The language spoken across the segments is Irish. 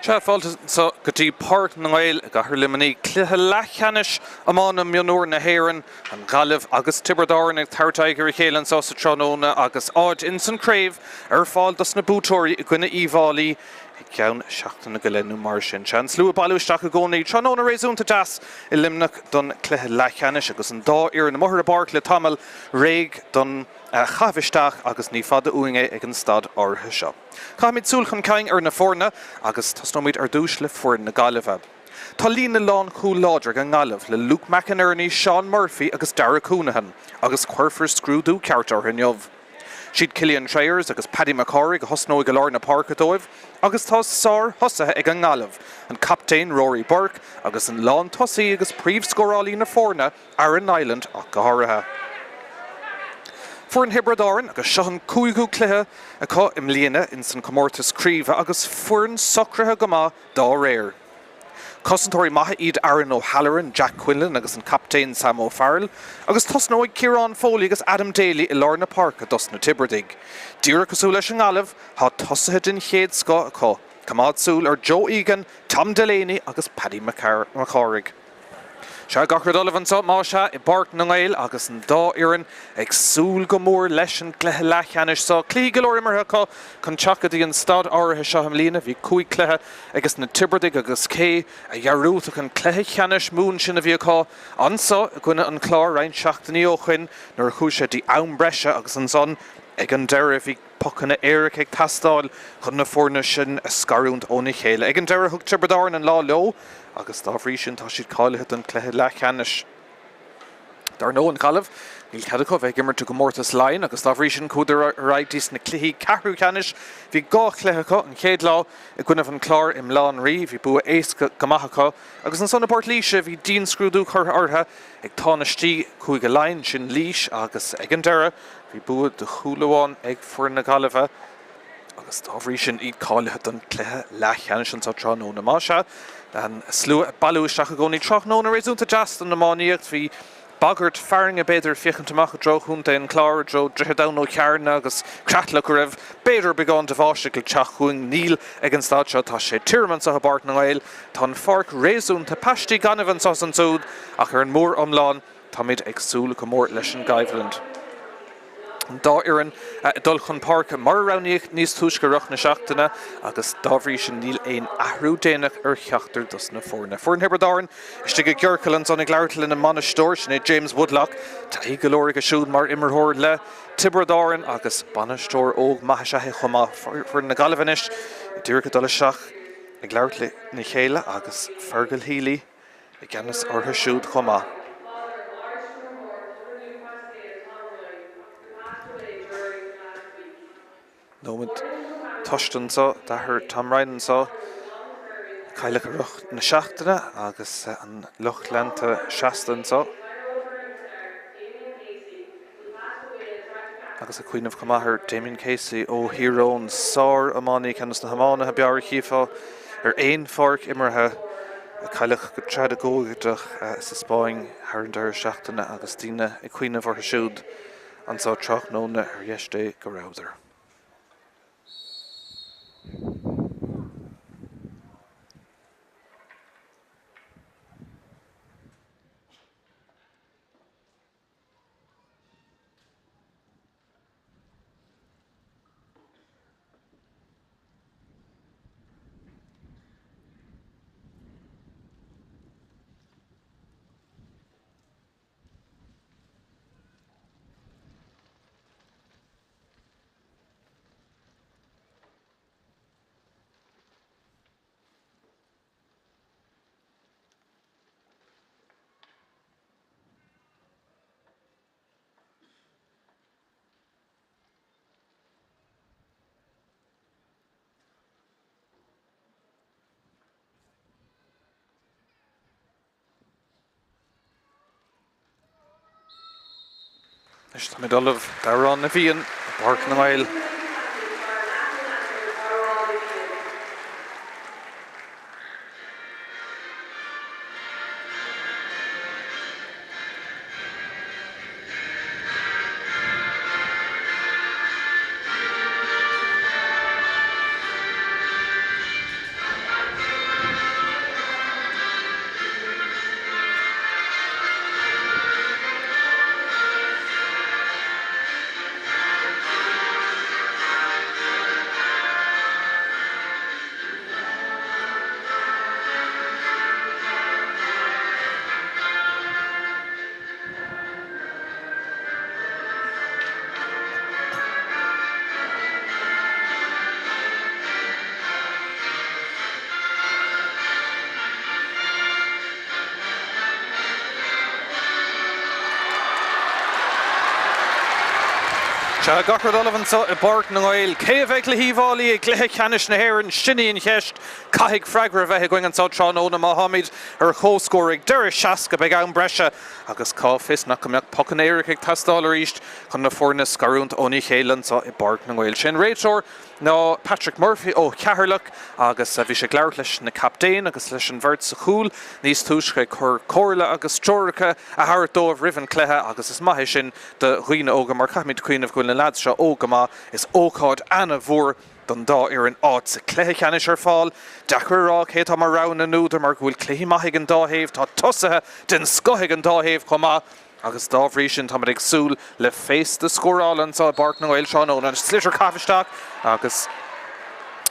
Sea, fáilte anseo go dtí Páirc na nGael i gcathair Luimnigh. Cluiche leathcheannais iomána mionúir na hÉireann, an Ghaillimh agus Tiobraid Árann ag tabhairt aghaidh ar a chéile anseo sa tráthnóna agus áit ins an craobh ar fáil dos na buaiteoirí i gcoinne Uíbh Fhailí i gceann seachtaine go leith nó mar sin. Sea, an slua ag bailiú isteach i gcónaí. Tráthnóna réasúnta deas i Luimneach don cluiche leathcheannais agus an dá fhoireann amuigh ar an bpáirc le tamall réidh don chaitheamh isteach agus ní fada uainn é ag an staid áirithe seo. Caithfimid súil chun cinn ar na foirne agus tosnóimid ar dtús le foireann na Gaillimhe. Tá líne lánchúil láidir ag an nGaillimh le Luke McInerney, Seán Murphy agus Darragh Counihan agus cuirfear scrúdú ceart orthu inniu. Siad Killian Trayers agus Paddy McCarraig a thosnóidh i lár na páirce dóibh agus tá sár-thosaithe ag an nGaillimh, an captaen Rory Burke agus an lántosaí agus príomhscórálaí na foirne, Aaron Niland ach go háirithe. Foireann Thiobraid Árann agus seo an cúigiú cluiche acu i mbliana ins an comórtas craoibhe agus foireann socraithe go maith dá réir. Cosantóirí maithe iad Aaron O'Halloran, Jack Quinlan agus an captaen Sam O'Farrell agus tosnóidh Ciarán Foley agus Adam Daly i lár na páirce dos na Tiobradaigh. Díreach cosúil leis an nGaillimh, tá tosaithe den chéad scoth acu. Coimeád súil ar Joe Egan, Tom Delaney agus Paddy McCarraig. Sea, gach rud ullamh anseo, más ea, i bPáirc na nGael agus an dá fhoireann ag súil go mór leis an gcluiche leathcheannais seo. Cluichí go leor imeartha acu chun teacht go dtí an staid áirithe seo i mbliana. Bhí cúig chluiche ages na Tiobradaigh agus cé a dhearúdfadh an cluiche ceannais Mumhan sin a bhí acu anseo i gcoinne an Chláir roinnt seachtainí ó shoin nuair a chuaigh sé dtí am breise agus ansan ag an deireadh bhí Pocanna éirice ag teastáil chun na foirne sin a scarúint óna chéile. Ag an deireadh thug Tiobraid Árann an lá leo agus dá bhrí sin tá siad cáilithe don chluiche leathcheannais. Dar ndóigh an Ghaillimh, níl cead acu a bheith ag imirt i gcomórtas Laighean agus dá bhrí sin chuadar ar aghaidh dtí sna cluichí ceathrú ceannais. Bhí dhá chluiche acu, an chéad lá i gcoinnibh an Chláir i mBaile Átha an Rí, bhí bua éasca go maith acu agus ansan i bPort Laoise bhí dianscrúdú curtha orthu ag tánaistí Chúige Laighean, sin Laois agus ag an deireadh Bhí bua de chúl amháin ag foireann na Gaillimhe agus dá bhrí sin iad cáilithe don chluiche leathcheannais anseo tráthnóna. Más ea, an slua ag bailiú isteach i gcónaí. Tráthnóna réasúnta deas don iománaíocht. Bhí bagairt fearthainne b'fhéidir ag féachaint amach i dtreo Chontae an Chláir, i dtreo Droichead Abhann ó Chearna agus creatlach go raibh b'fhéidir beagán de bháisteach le teacht chugainn. Níl ag an staid seo. Tá sé tirim anseo i bPáirc na nGael. Tá an pháirc réasúnta paistí gainimh anseo is ansúd ach ar an mór-iomlán, Táimid ag súil go mór leis an gcoimhlint. An dá fhoireann ag dul chun páirce mar a roghnaíodh níos túisce i rith na seachtaine agus dá bhrí sin níl aon athrú déanach ar cheachtar dos na foirne. Foireann Thiobraid Árann istigh i gciorcal ansan ag labhairt lena mbainisteoir, sin é James Woodlock. Taithí go leor aige siúd mar imreoir le Tiobraid Árann agus bainisteoir óg maith is ea é chomh maith. Foireann na Gaillimhe anois díreach ag dul isteach ag labhairt lena chéile agus Fergal Healy i gceannas orthu siúd chomh maith. Nóiméad tost anseo d'athair Tom Ryan anseo, a cailleadh i rith na seachtaine agus an lucht leanta seasta anseo. Agus ag cuimhneamh chomh maith ar Damien Casey ó Thír Eoghain, sár-iománaí, ceann de na hiománaithe b'fhearr a chífeá ar aon pháirc imeartha, a cailleadh go tragóideach sa Spáinn thar an deireadh seachtaine agus daoine ag cuimhneamh orthu siúd anseo tráthnóna ar dheis Dé go rabhadar. Anois táimid ullamh d'Amhrán na bhFiann i bPáirc na nGael. Sea, gach rud ullamh anseo i bPáirc na nGael. Cé a bheidh le hUíbh Fhailí i gcluiche ceannais na hÉireann? Sin í an cheist. Caithfidh freagra a bheith againn anseo tráthnóna má tháimid ar comhscór ag deireadh 60 beidh am breise agus cá bhfios nach go mbeadh pocanna éirice ag teastáil arís chun na foirne a scarúint óna chéile anseo i bPáirc na Ngael. Sé an réiteoir ná Patrick Murphy ó Cheatharlach agus bhí sé ag labhairt leis na captaein agus leis an bheirt sa chúl níos túisce ag cur comhairle agus treoracha a thabhairt dóibh roimh an chluiche agus is maith é sin do dhaoine óga mar caithfimid cuimhneamh go bhfuil na leaids seo óg go maith. Is ócáid ana-mhór don dá fhoireann áit sa chluiche ceannais ar fáil. Deacair a rá cé atá mar rogha na n-údar mar go bhfuil cluichí maith ag an dá thaobh, tá tosaithe den scoth ag an dá thaobh chomh maith. Agus dá bhrí sin táimid ag súil le féasta scórála anseo i bPáirc na nGael tráthnóna. An sliotar caitheamh isteach agus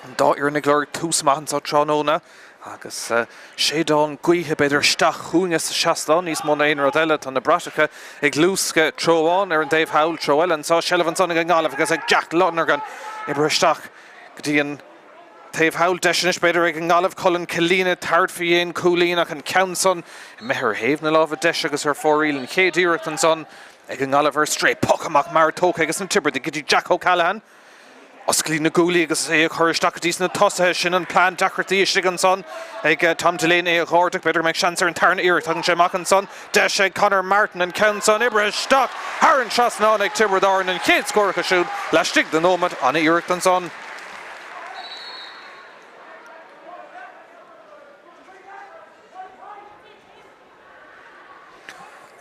an dá fhoireann ag lorg tús maith anseo tráthnóna agus séideán gaoithe b'fhéidir isteach chugainne sa seastán níos mó ná aon rud eile. Tá na bratacha ag luascadh treo amháin ar an dtaobh thall, treo eile anseo. Seilbh ansan ag an nGaillimh agus ag Jack Lonergan oibrithe isteach go dtí an Taobh thall, deis anois b'fhéidir ag an nGaillimh, Colin Killeen ag tabhairt faoi dhéin cúilín ach an ceann san imithe ar thaobh na láimhe deise agus ar fóraoil. An chéad iarracht ansan ag an nGaillimh ar strae. Poc amach mear tógtha ages na Tiobradaigh go dtí Jack O'Callaghan. Osclaíonn na guaillí agus é a chur isteach go dtí sna tosaithe. Sin an plean. Deacrachtaí istigh ansan ag Tom Delaney é a dh'ardach. B'fhéidir go mbeidh seans ar an tarna iarracht. Tagann sé amach ansan. Deis ag Conor Martin an ceann san oibrithe isteach thar an trasnán ag Tiobraid Árann. An chéad scór acu siúd laistigh de nóiméad. Ana-iarracht ansan.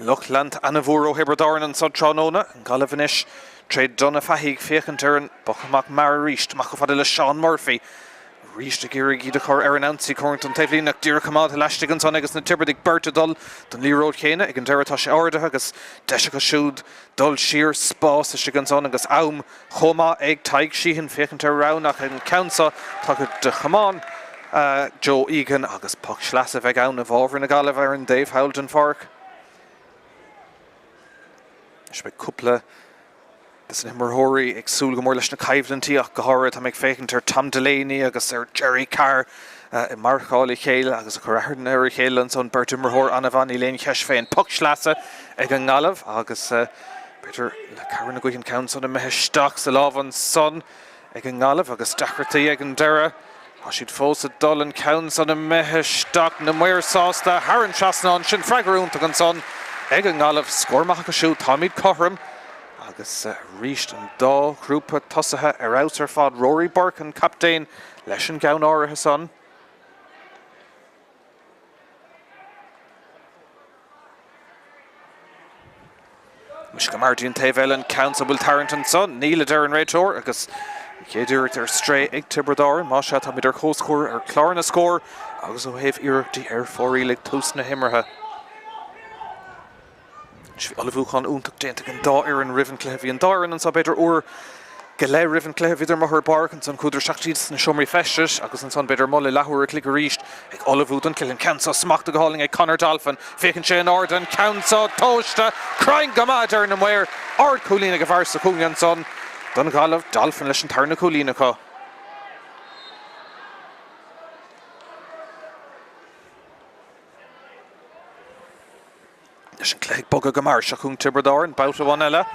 Lucht leanta ana-mhór ó Thiobraid Árann anso tráthnóna. An Ghaillimh anois tré Donagh Fahy ag féachaint ar an bpoc amach mear arís. Amach chomh fada le Seán Murphy. Arís ag iarraidh iad a chur ar an ionsaí comhaireacht an taobhlíne ach díreach coimeádta laistigh ansan ages na Tiobradaigh beirt ag dul don liathróid chéanna. Ag an deireadh tá sé ardaithe agus deis acu siúd dul siar, spás istigh ansan agus am chomh maith ag Tadhg Sheehan féachaint ar rogha ach an ceann seo tagtha de chamán Joe Egan agus poc sleasa a bheidh ann i bhfabhar na Gaillimhe ar an dtaobh thall den pháirc. Anois beidh cúpla de na himreoirí ag súil go mór leis na coimhlintí ach go háirithe tá mé ag féachaint ar Tom Delaney agus ar Gerry Carr ag marcáil a chéile agus ag cur aithne ar a chéile ansan beirt imreoir an-mhaith níl aon cheist fén poc sleasa ag an nGaillimh agus B'fhéidir le cabhair na gaoithe an ceann san imithe isteach sa lámh ansan ag an nGaillimh agus deacrachtaí ag an deireadh. Tá siad fós ag dul an ceann san imithe isteach. Na maoir sásta thar an trasnán. Sin freagra iontach ansan ag an nGaillimh. Scór maith acu siúd. Táimid cothrom agus arís an dá ghrúpa tosaithe ar fheabhas ar fad. Rory Burke an captaen leis an gceann áirithe san. Anois go mear dtí an taobh eile an ceann san bhfuil tarraingt ansan. Níl, a deir an réiteoir, agus an chéad iarracht ar strae ag Tiobraid Árann. Más ea, táimid ar comhscór ar chlár na scór agus ó thaobh iarrachtaí ar fóraoil ag tús na himeartha. Anois bhí ullmhúchán iontach déanta ag an dá fhoireann roimh an chluiche. Bhí an dá fhoireann anseo b'fhéidir uair go leith roimh an chluiche. Bhíodar amuigh ar an bpáirc ansan, chuadar isteach iad sna seomraí feistis agus ansan b'fhéidir amuigh le leathuair a chloig arís ag ullmhú don chluiche. An ceann seo smachtaithe go hálainn ag Conor Dolphin. Féachann sé in airde an ceann seo tomhaiste cruinn go maith a deir na maoir. Ard chúilín ag an bhfear sa chúinne ansan don Ghaillimh. Dolphin leis an tarna cúilín acu. Anois an cluiche ag bogadh go mear. Seo chugainn Tiobraid Árann, babhta amháin eile.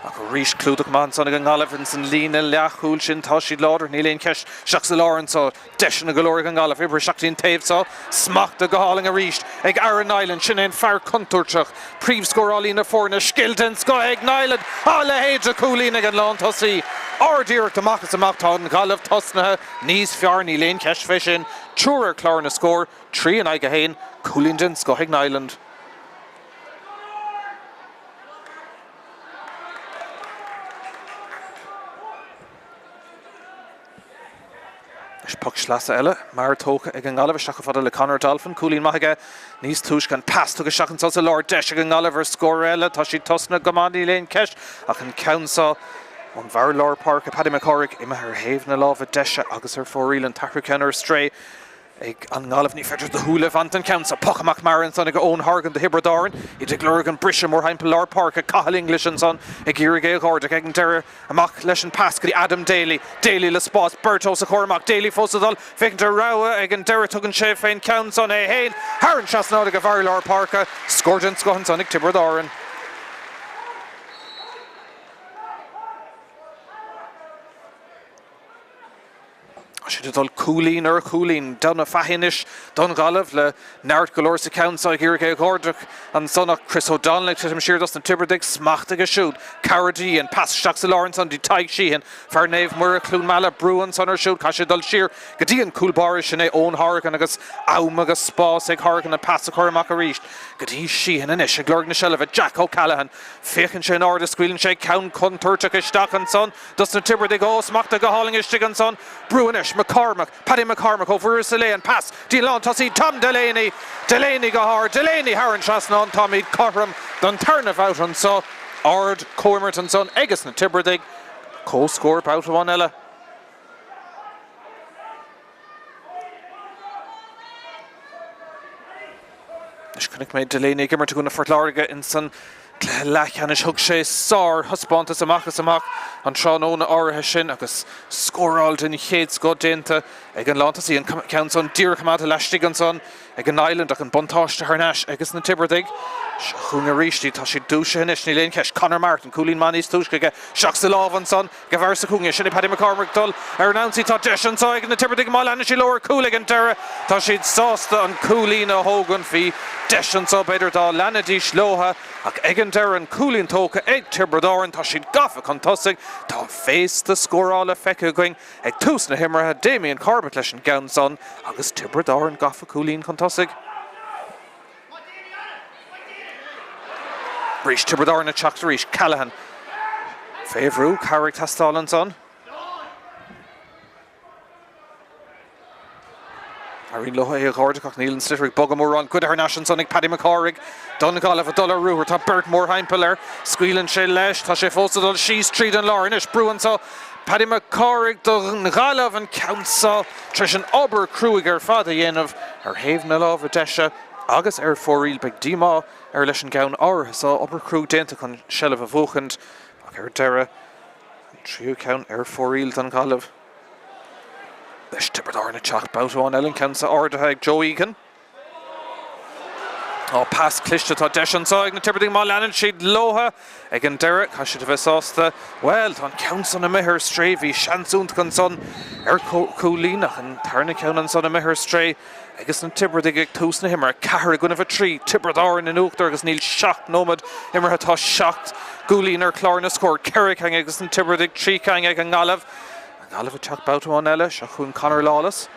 Ach arís clúdach maith ansan ag an nGaillimh ins an líne leathchúil sin. Tá siad láidir, níl aon cheist. Isteach sa lár anso. Deiseanna go leor ag an nGaillimh. Oibrithe isteach dtí an taobh so. Smachtaithe go hálainn arís ag Aaron Niland. Sin é an fear contúirteach. Príomhscórálaí na foirne. Scil den scoth ag Niland. A leithéid de chúilín ag an lántosaí. Ard-iarracht amach is amach. Tá an Ghaillimh tosnaithe níos fearr, níl aon cheist fé sin. Triúr ar chlár na scór. 3 in aghaidh 1, cúilín den scoth ag Niland. Anois poc sleasa eile, mear tógtha ag an nGaillimh isteach chomh fada le Conor Dolphin. Cúilín maith aige níos túisce. An pas tugtha isteach anso sa lár. Deis ag an nGaillimh ar scór eile. Tá siad tosnaithe go maith, níl aon cheist ach an ceann seo ón bhfear lár páirce Paddy McCorrick imithe ar thaobh na láimhe deise agus ar fóraoil an t-athrú ceann ar strae. Ag an nGaillimh ní féidir do shúile a bhaint den cheann seo. Poc amach mear ansan ag Eoin Horgan do Thiobraid Árann. Iad ag lorg an briseadh mórthimpeall lár páirce. Cathal English ansan ag iarraidh é a dh'ardach ag an deireadh. Amach leis an pas go dtí Adam Daly. Daly le spás. Beirt os a chomhair amach. Daly fós ag dul. Féachaint ar rogha ag an deireadh. Tugann sé fén cheann san é fhéin. Thar an trasnán ag an bhfear lár páirce. Scór den scoth ansan ag Tiobraid Árann. Tá siad ag dul cúilín ar chúilín. Donagh Fahy anois don Ghaillimh le neart go leor sa cheann seo ag iarraidh é a dh'ardú ansan ach Chris O'Donnell ag titim siar dos na Tiobradaigh. Smacht aige siúd. Cabhair de dhíth. An pas isteach sa lár ansan dtí Tadhg Sheehan. Fear Naomh Muire Cluain Meala. Brú ansan air siúd. Caithfidh sé dul siar go dtí an cúl báire. Sin é Eoin Horgan agus am agus spás ag Horgan an pas a chur amach arís go dtí Sheehan anois ag lorg na seilbhe. Jack O'Callaghan. Féachann sé in airde, scaoileann sé ceann contúirteach isteach ansan dos na Tiobradaigh. Ó, smachtaithe go hálainn istigh ansan. Brú anois, McCormack, Paddy McCormack ó Mhuiris Ó Lé, an pas dtí an lántosaí Tom Delaney. Delaney go hard, Delaney thar an trasnán. Táimid cothrom don tarna bhabhta anso. Ard comhimirt ansan aiges na Tiobradaigh. Comhscór babhta amháin eile. Anois chonaic mé Delaney ag imirt i gcoinne Phort Láirge ins an gcluiche leathcheannais. Thug sé sár-thaispeántas amach is amach an tráthnóna áirithe sin agus scóráil den chéad scoth déanta ag an lántosaí. An ceann san díreach coimeádta laistigh ansan ag an Island ach an buntáiste thar n-ais aiges na Tiobradaigh. Seo chugainn arís iad. Tá siad dúisithe anois, níl aon cheist. Conor Martin, cúilín maith níos túisce aige. Isteach sa lámh ansan. Ag an bhfear sa chúinne, sin é Paddy McCormack ag dul ar an ionsaí. Tá deis anseo ag na Tiobradaigh má leanann siad leo ar cúl ag an deireadh. Tá siad sásta an cúilín a thógaint. Bhí deis anseo b'fhéidir dá leanfaidís leo ach ag an deireadh an cúilín tógtha ag Tiobraid Árann. Tá siad gafa chun tosaigh. Tá féasta scórála feicthe againn ag tús na himeartha. Damien Corbett leis an gceann san agus Tiobraid Árann gafa cúilín chun tosaigh. Arís Tiobraid Árann ag teacht arís. Callaghan fé bhrú, cabhair ag teastáil ansan. Éiríonn leo é a dh'ardú ach níl an sliotar ag bogadh mórán. Goidte thar n-ais ansan ag Paddy McCarraig don Ghaillimh ag dul ar ruathar. Tá beirt mórthimpeall air. Scaoileann sé leis. Tá sé fós ag dul síos tríd an lár anois. Brú anso. Paddy McCarraig don Ghaillimh an ceann seo tar éis an obair cruaidh ar fad a dhéanamh ar thaobh na láimhe deise agus ar fóraoil. Beidh díomá air leis an gceann áirithe seo. Obair chruaidh déanta chun seilbh a bhuachaint ach ar deireadh an tríú ceann ar fóraoil don Ghaillimh. Anois Tiobraid Árann ag teacht babhta amháin eile an ceann seo ardaithe ag Joe Egan. Á, pas cliste, tá deis anseo ag na Tiobradaigh má leanann siad leo ag an deireadh. Caithfidh siad a bheith sásta. Bhuel, tá an ceann san imithe ar strae. Bhí seans iontach ansan ar chúilín ach an tarna ceann ansan imithe ar strae agus na Tiobradaigh ag tús na himeartha. 4 i gcoinnibh 3, Tiobraid Árann in uachtar agus níl 7 nóiméad imeartha. Tá 7 gcúilín ar chlár na scór, 4 cinn agus na Tiobradaigh, 3 cinn ag an nGaillimh. An Ghaillimh ag teacht babhta amháin eile. Seo chugainn Conor Lawless.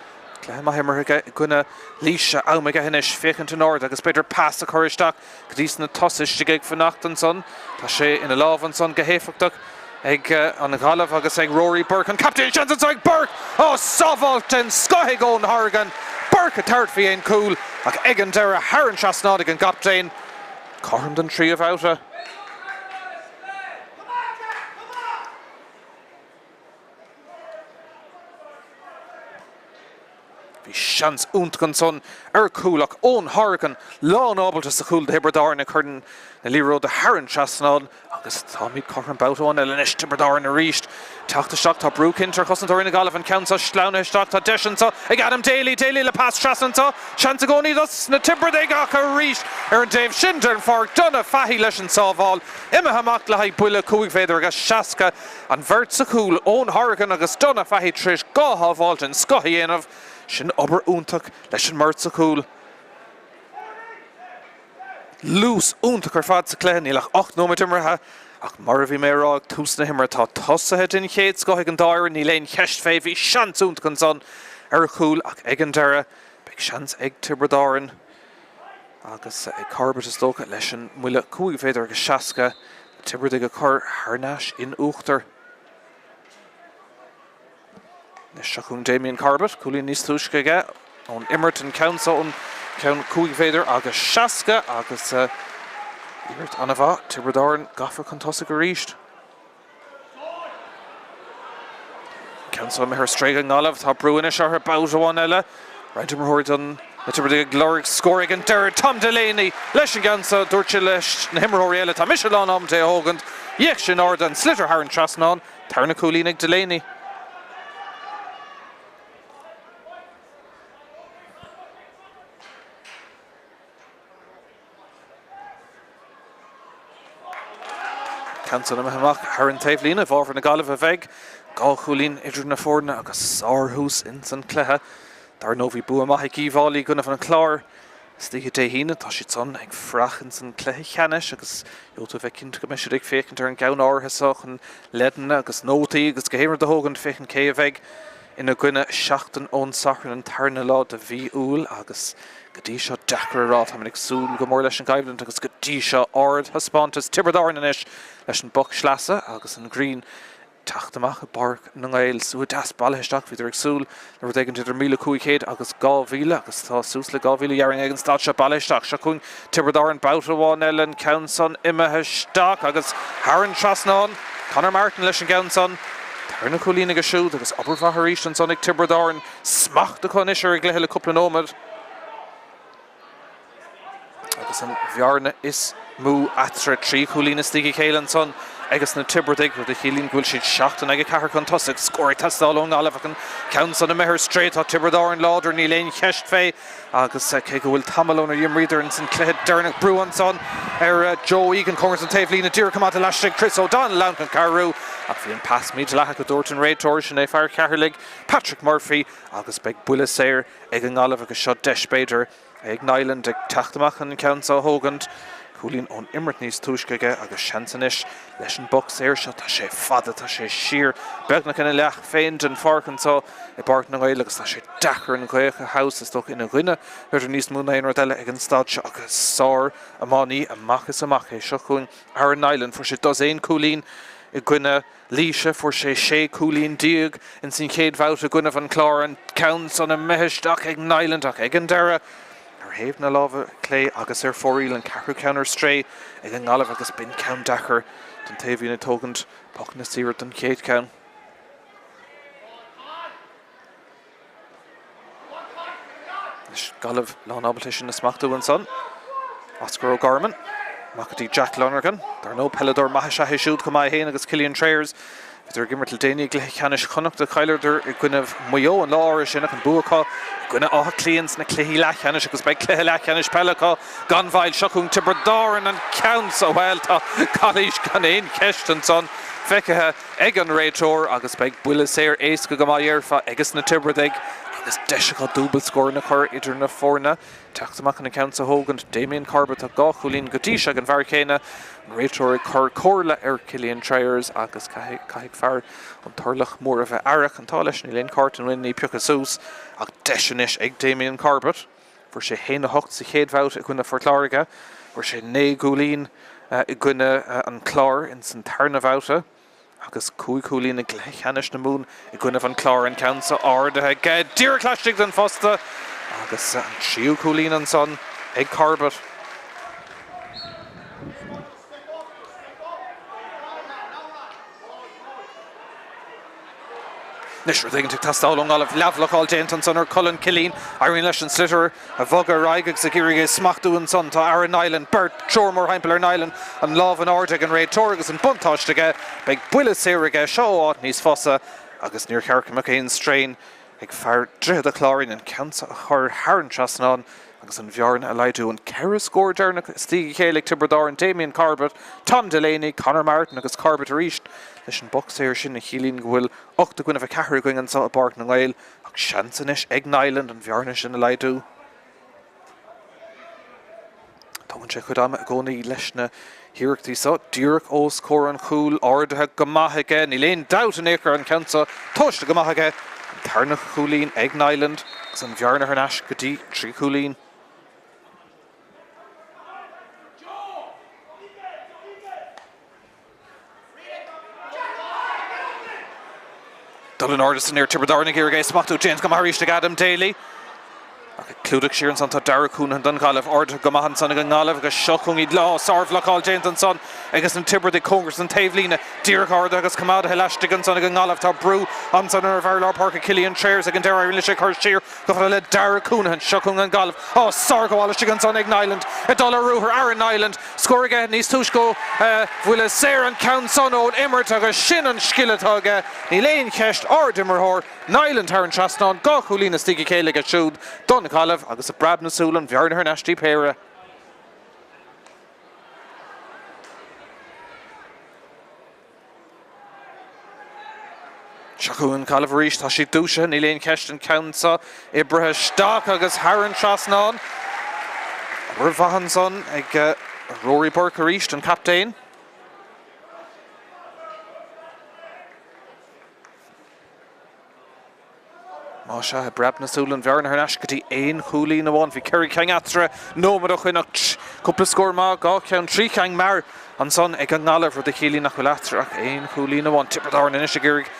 Cluiche maith imeartha aige i gcoinne Laoise. Am aige anois féachaint in airde agus b'fhéidir pas a chur isteach go dtí sna tosaithe istigh ag fanacht ansan. Tá sé ina lámh ansan go héifeachtach ag an Ghaillimh agus ag Rory Burke. An captaen seans anso ag Burke! Ó, sábháilt den scoth ag Eoin Horgan! Burke ag tabhairt faoi aon chúl ach ag an deireadh thar an trasnán ag an gcaptaen. Cothrom don tríú bhabhta. Bhí seans iontach ansan ar chúl ach Eoin Horgan lán ábalta sa chúl do Thiobraid Árann ag cur na liathróide thar an trasnán agus táimid cothrom babhta amháin eile anois. Tiobraid Árann arís teacht isteach. Tá brú cinnte ar chosantóirí na Gaillimhe. An ceann seo sleamhnaithe isteach. Tá deis anseo ag Adam Daly. Daly le pas trasna anseo. Seans i gcónaí dos na Tiobradaigh ach arís ar an dtaobh sin den pháirc Donagh Fahy leis an sábháil. Imithe amach le haghaidh buille 5 mhéadar agus 60. An bheirt sa chúl, Eoin Horgan agus Donagh Fahy tar éis 2 shábháil den scoth a dhéanamh. Sin obair iontach leis an mbeirt sa chúl. Luas iontach ar fad sa chluiche, níl ach 8 nóiméad imeartha ach mar a bhí mé a rá ag tús na himeartha, tá tosaithe den chéad scoth ag an dá fhoireann, níl aon cheist fé. Bhí seans iontach ansan ar chúl ach ag an deireadh beidh seans ag Tiobraid Árann. Agus ag Corbett is dócha leis an mbuille 5 mhéadar agus 60, na Tiobradaigh a chur thar n-ais in uachtar. Anois seo chugainn Damien Corbett, cúilín níos túisce aige ón imirt an ceann so, an ceann 5 mhéadar agus 60 agus iarracht an-mhaith, Tiobraid Árann gafa chun tosaigh arís. Ceann seo imithe ar strae ag an nGaillimh. Tá brú anois orthu babhta amháin eile. Roinnt imreoirí don na Tiobradaigh ag lorg scór ag an deireadh. Tom Delaney leis an gceann seo. Dúirt sé leis na himreoirí eile, Tá mise lán ábalta é a thógaint. D'fhéach sé in airde, an sliotar thar an trasnán. Tarna cúilín ag Delaney. Ceann san imithe amach thar an taobhlíne i bhfabhar na Gaillimhe a bheidh. 2 chúilín idir na foirne agus sárthús ins an cluiche. Dar ndóigh bhí bua maith ag Uíbh Fhailí i gcoinnibh an Chláir istoíche Dé hAoine. Tá siad san ag fuireach ins an cluiche cheannais agus gheobhaidh tú a bheith cinnte go mbeidh siad ag féachaint ar an gceann áirithe seo chun leideanna agus nótaí agus gach aon rud a thógaint féachaint cé a bheidh ina gcoinne seachtain ón Satharn an tarna lá de mhí Iúil agus go dtí seo deacair a rá. Táimid ag súil go mór leis an gcoimhlint agus go dtí seo ardthaispeántas Tiobraid Árann anois leis an bpoc sleasa agus an ghrian teacht amach i bPáirc na nGael. Slua deas bailithe isteach, bhíodar ag súil le rud éigin idir 1,500 agus 2,000 agus tá suas le 2,000 dhéarfainn ag an staid seo bailithe isteach. Seo chugainn Tiobraid Árann babhta amháin eile, an ceann san imithe isteach agus thar an trasnán. Conor Martin leis an gceann san. Tarna cúilín aige siúd agus obair mhaith arís ansan ag Tiobraid Árann. Smacht acu anois ar an gcluiche le cúpla nóiméad. Agus an bhearna is mó eatarthu, 3 chúilín istigh a chéile ansan ages na Tiobradaigh, rud a chiallaíonn go bhfuil siad 7 in aghaidh 4 chun tosaigh. Scór ag teastáil ón nGaillimh ach an ceann san imithe ar strae. Tá Tiobraid Árann láidir, níl aon cheist fé agus cé go bhfuil tamall ónar imríodar ins an cluiche deireanach, brú ansan ar Joe Egan, cóngarach don taobhlíne, díreach coimeádta laistigh, Chris O'Donnell ann chun cabhrú ach bhí an pas mídhleathach a dúirt an réiteoir, sin é fear Cheatharlaigh, Patrick Murphy agus beidh buille saor ag an nGaillimh agus seo deis b'fhéidir ag Niland ag teacht amach chun an ceann seo a thógaint. Cúilín ón imirt níos túisce aige agus seans anois leis an bpoc saor seo. Tá sé fada, tá sé siar beagnach ina leath féin den pháirc anseo i bPáirc na nGael agus tá sé deacair an ghaoth a thomhas, is dócha, ina gcoinne, b'fhéidir níos mó ná aon rud eile ag an staid seo agus sár iománaí amach is amach é. Seo chugainn Aaron Niland. Fuair sé dosaen cúilín i gcoinne Laoise. Fuair sé 16 cúilín ins an chéad bhabhta i gcoinnibh an Chláir, an ceann san imithe isteach ag Niland ach ag an deireadh, ar thaobh na láimhe clé agus ar fóraoil, an ceathrú ceann ar strae ag an nGaillimh agus b'in ceann deacair don té a bhíonn ag tógaint pocanna saora don chéad cheann. Anois Gaillimh lán ábalta é sin a smachtú ansan. Oscar O'Gorman. Amach go dtí Jack Lonergan. Dar ndóigh, peileadóir maith is ea é siúd chomh maith é féin agus Killian Trayers. Bhíodar ag imirt le déanaí i gcluiche ceannais Chonnachta. Chailleadar i gcoinnibh Mhaigh Eo an lá áirithe sin ach an bua acu i gcoinne Átha Cliath sna cluichí leathcheannais agus beidh cluiche leathcheannais peile acu gan mhoill. Seo chugainn Tiobraid Árann an ceann so. Bhuel, tá calaois gan aon cheist ansan feicthe. ag an réiteoir agus beidh buille saor éasca go maith dhéarfá ages na Tiobradaigh agus deis acu dúbailt scóranna a chur idir na foirne. Teacht amach chun an ceann so a thógaint, Damien Corbett, tá 2 chúilín go dtí seo ag an bhfear céanna, an réiteoir ag cur comhairle ar Killian Trayers agus caithfidh fear an Turlach Mór a bheith aireach. An t-ádh leis níl aon cárta nó aon ní pioctha suas ach deis anois ag Damien Corbett. Fuair sé 1-8 sa chéad bhabhta i gcoinne Phort Láirge. Fuair sé 9 gcúilín i gcoinne an Chláir ins an tarna bhabhta agus 5 chúilín i gcluiche ceannais na Mumhan i gcoinnibh an Chláir. An ceann so ardaithe aige díreach laistigh den phosta agus an tríú cúilín ansan ag Corbett. Anois rud éigin ag teastáil ón nGaillimh. Leathbhlocáil déanta ansan ar Colin Killeen. Éiríonn leis an sliotar a bhogadh ar aghaidh agus ag iarraidh é a smachtú ansan tá Aaron Niland. Beirt, triúr mórthimpeall ar Niland. An lámh in airde ag an réiteoir agus an buntáiste aige. Beidh buille saor aige. Seo ó áit níos fusa agus níor cheart go mbeadh aon strain ag fear Droichead a' Chláirín an ceann seo a chur thar an trasnán agus an bhearna a laghdú. An ceithre scór deireanach istigh a chéile ag Tiobraid Árann, Damien Corbett, Tom Delaney, Conor Martin agus Corbett arís leis an bpoc saor sin a chiallaíonn go bhfuil 8 i gcoinnibh 4 againn anseo i bPáirc na nGael ach seans anois ag Niland an bhearna sin a laghdú. Tógann sé a chuid ama i gcónaí leis na hiarrachtaí seo. Díreach os comhair an chúil, ardaithe go maith aige. Níl aon dabht in aon chor an ceann seo tomhaiste go maith aige. An tarna chúilín ag Niland agus an bhearna thar n-ais go dtí 3 chúilín. Dul in airde san aer, Tiobraid Árann ag iarraidh é a smachtú. Déanta go maith arís ag Adam Daly. Ach ag clúdach siar ansan tá Darragh Coonahan don Ghaillimh. Ardaithe go maith ansan ag an nGaillimh agus seo chugainn iad. Lá sárbhlocáil déanta ansan ages na Tiobradaigh cóngarach don taobhlíne. Díreach ardaithe agus coimeádaithe laistigh ansan ag an nGaillimh. Tá brú ansan ar an bhfear lár páirce Cillian Trayers ag an deireadh. Éiríonn leis é a chur siar. Chomh fada le Darragh Coonahan, seo chugainn an Ghaillimh. Á, sárghabháil istigh ansan ag Niland. Ag dul ar ruathar, Aaron Niland. Scór aige níos túisce ó bhuille saor an ceann san ón imirt agus sin an scil atá aige. Níl aon cheist, ard-imreoir, Niland thar an trasnán, 2 chúilín istigh a chéile aige siúd don Ghaillimh agus i bpreab na súl an bhearna thar n-ais dtí péire. Seo chugainn Gaillimh arís, tá siad dúisithe, níl aon cheist an ceann seo oibrithe isteach agus thar an trasnán. Obair mhaith ansan ag Rory Burke arís, an captaen. Más ea, i bpreab na súl an bhearna thar n-ais go dtí aon chúilín amháin. Bhí 4 cheann eatarthu nóiméad ó shoin ach cúpla scór maith, 2 cheann, 3 cheann mear ansan ag an nGaillimh, rud a chiallaíonn nach bhfuil eatarthu ach aon chúilín amháin. Tiobraid Árann anois ag iarraidh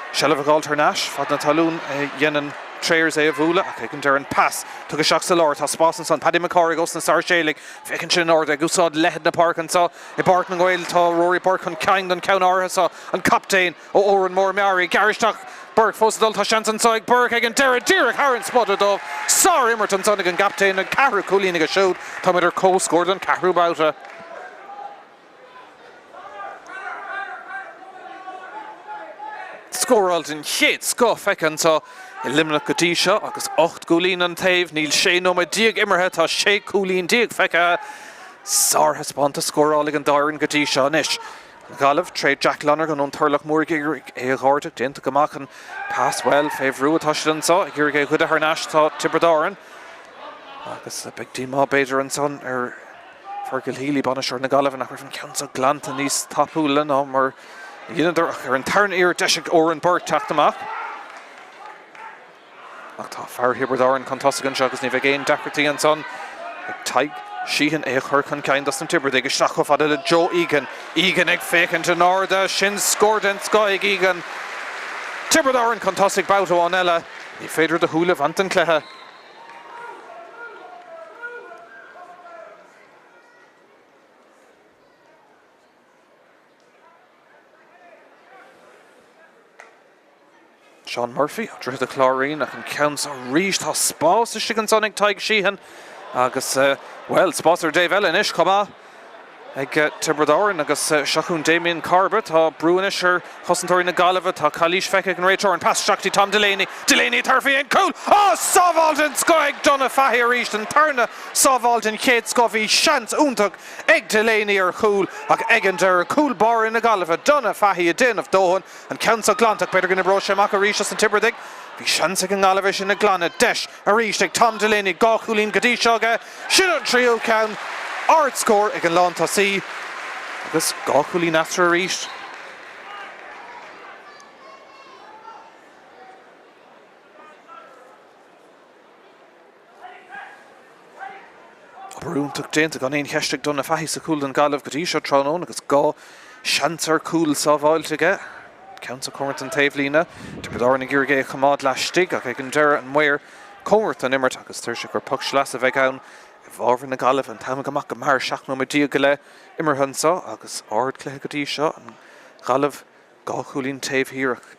seilbh a dh'fháilt thar n-ais. Fad na talún a dhéanann Trayers é a bhualadh ach ag an deireadh an pas tugtha isteach sa lár. Tá spás ansan. Paddy McCorrick ós na Sáirséalaigh féachann sin in airde ag úsáid leithead na páirce anso i bPáirc na nGael. Tá Rory Burke chun cinn don cheann áirithe seo, an captaen. Ó Órán Mór Meáraí, gearr isteach Burke fós ag dul, tá seans anso ag Burke ag an deireadh, díreach thar an spota dubh. Sár-imirt ansan ag an gcaptaen, an ceathrú cúilín aige siúd. Táimid ar comhscór don ceathrú babhta. Scóráil den chéad scoth feicthe anso i Luimneach go dtí seo agus 8 gcúilín an taobh. Níl 16 nóiméad imeartha, tá 16 cúilín feicthe. Sárthaispeántas scórála ag an dá fhoireann go dtí seo anois. An Ghaillimh tré Jack Lonergan ón Turlach Mór ag iarraidh é a dh'ardú. Déanta go maith an pas, bhuel, fé bhrú atá siad anso, ag iarraidh é a ghoideadh thar n-ais tá Tiobraid Árann. Agus beidh díomá b'fhéidir ansan ar Fergal Healy, bainisteoir na Gaillimhe, nach raibh an ceann seo glanta níos tapúla ná mar a dheineadar. Ach ar an tarna iarracht deis ag Odhrán Burke teacht amach. Ach tá fear Thiobraid Árann chun tosaigh anseo agus ní bheidh aon deacrachtaí ansan ag Tadhg Sheehan é a chur chun cinn dos na Tiobradaigh. Isteach chomh fada le Joe Egan. Egan ag féachaint in airde. Sin scór den scoth ag Egan. Tiobraid Árann chun tosaigh babhta amháin eile. Ní féidir do shúil a bhaint den chluiche. Seán Murphy, Droichead a' Chláirín ach an ceann seo arís, tá spás istigh ansan ag Tadhg Sheehan agus, bhuel, spás ar an dtaobh eile anois chomh maith ag Tiobraid Árann agus seo chugainn Damien Corbett. Tá brú anois ar chosantóirí na Gaillimhe, tá calaois feicthe ag an réiteoir, an pas isteach dtí Tom Delaney, Delaney ag tabhairt faoi aon chúl! Á, sábháil den scoth ag Donagh Fahy arís, an tarna sábháil den chéad scoth, bhí seans iontach ag Delaney ar chúl ach ag an deireadh, cúl báire na Gaillimhe, Donagh Fahy ag déanamh dóthain. An ceann seo glanta ach b'fhéidir go n-oibreoidh sé amach arís dos na Tiobradaigh. Bhí seans ag an nGaillimh é sin a ghlanadh. Deis arís ag Tom Delaney, 2 chúilín go dtí seo aige. Sin an tríú ceann. Ard-scór ag an lántosaí agus 2 chúilín eatarthu arís. Obair iontach déanta gan aon cheist ag Donagh Fahy sa chúl don Ghaillimh go dtí seo tráthnóna agus 2 sheans ar chúl sábháilte aige. Ceann seo cóngarach don taobhlíne. Tiobraid Árann ag iarraidh é a choimeád laistigh ach ag an deireadh an maor cóngarach don imirt agus deir sé gur poc sleasa a bheidh ann i bhfabhar na Gaillimhe. An t-am ag imeacht go mear, 17 nóiméad go leith imeartha anseo agus ardchluiche go dtí seo. An Ghaillimh 2 chúilín taobh thiar ach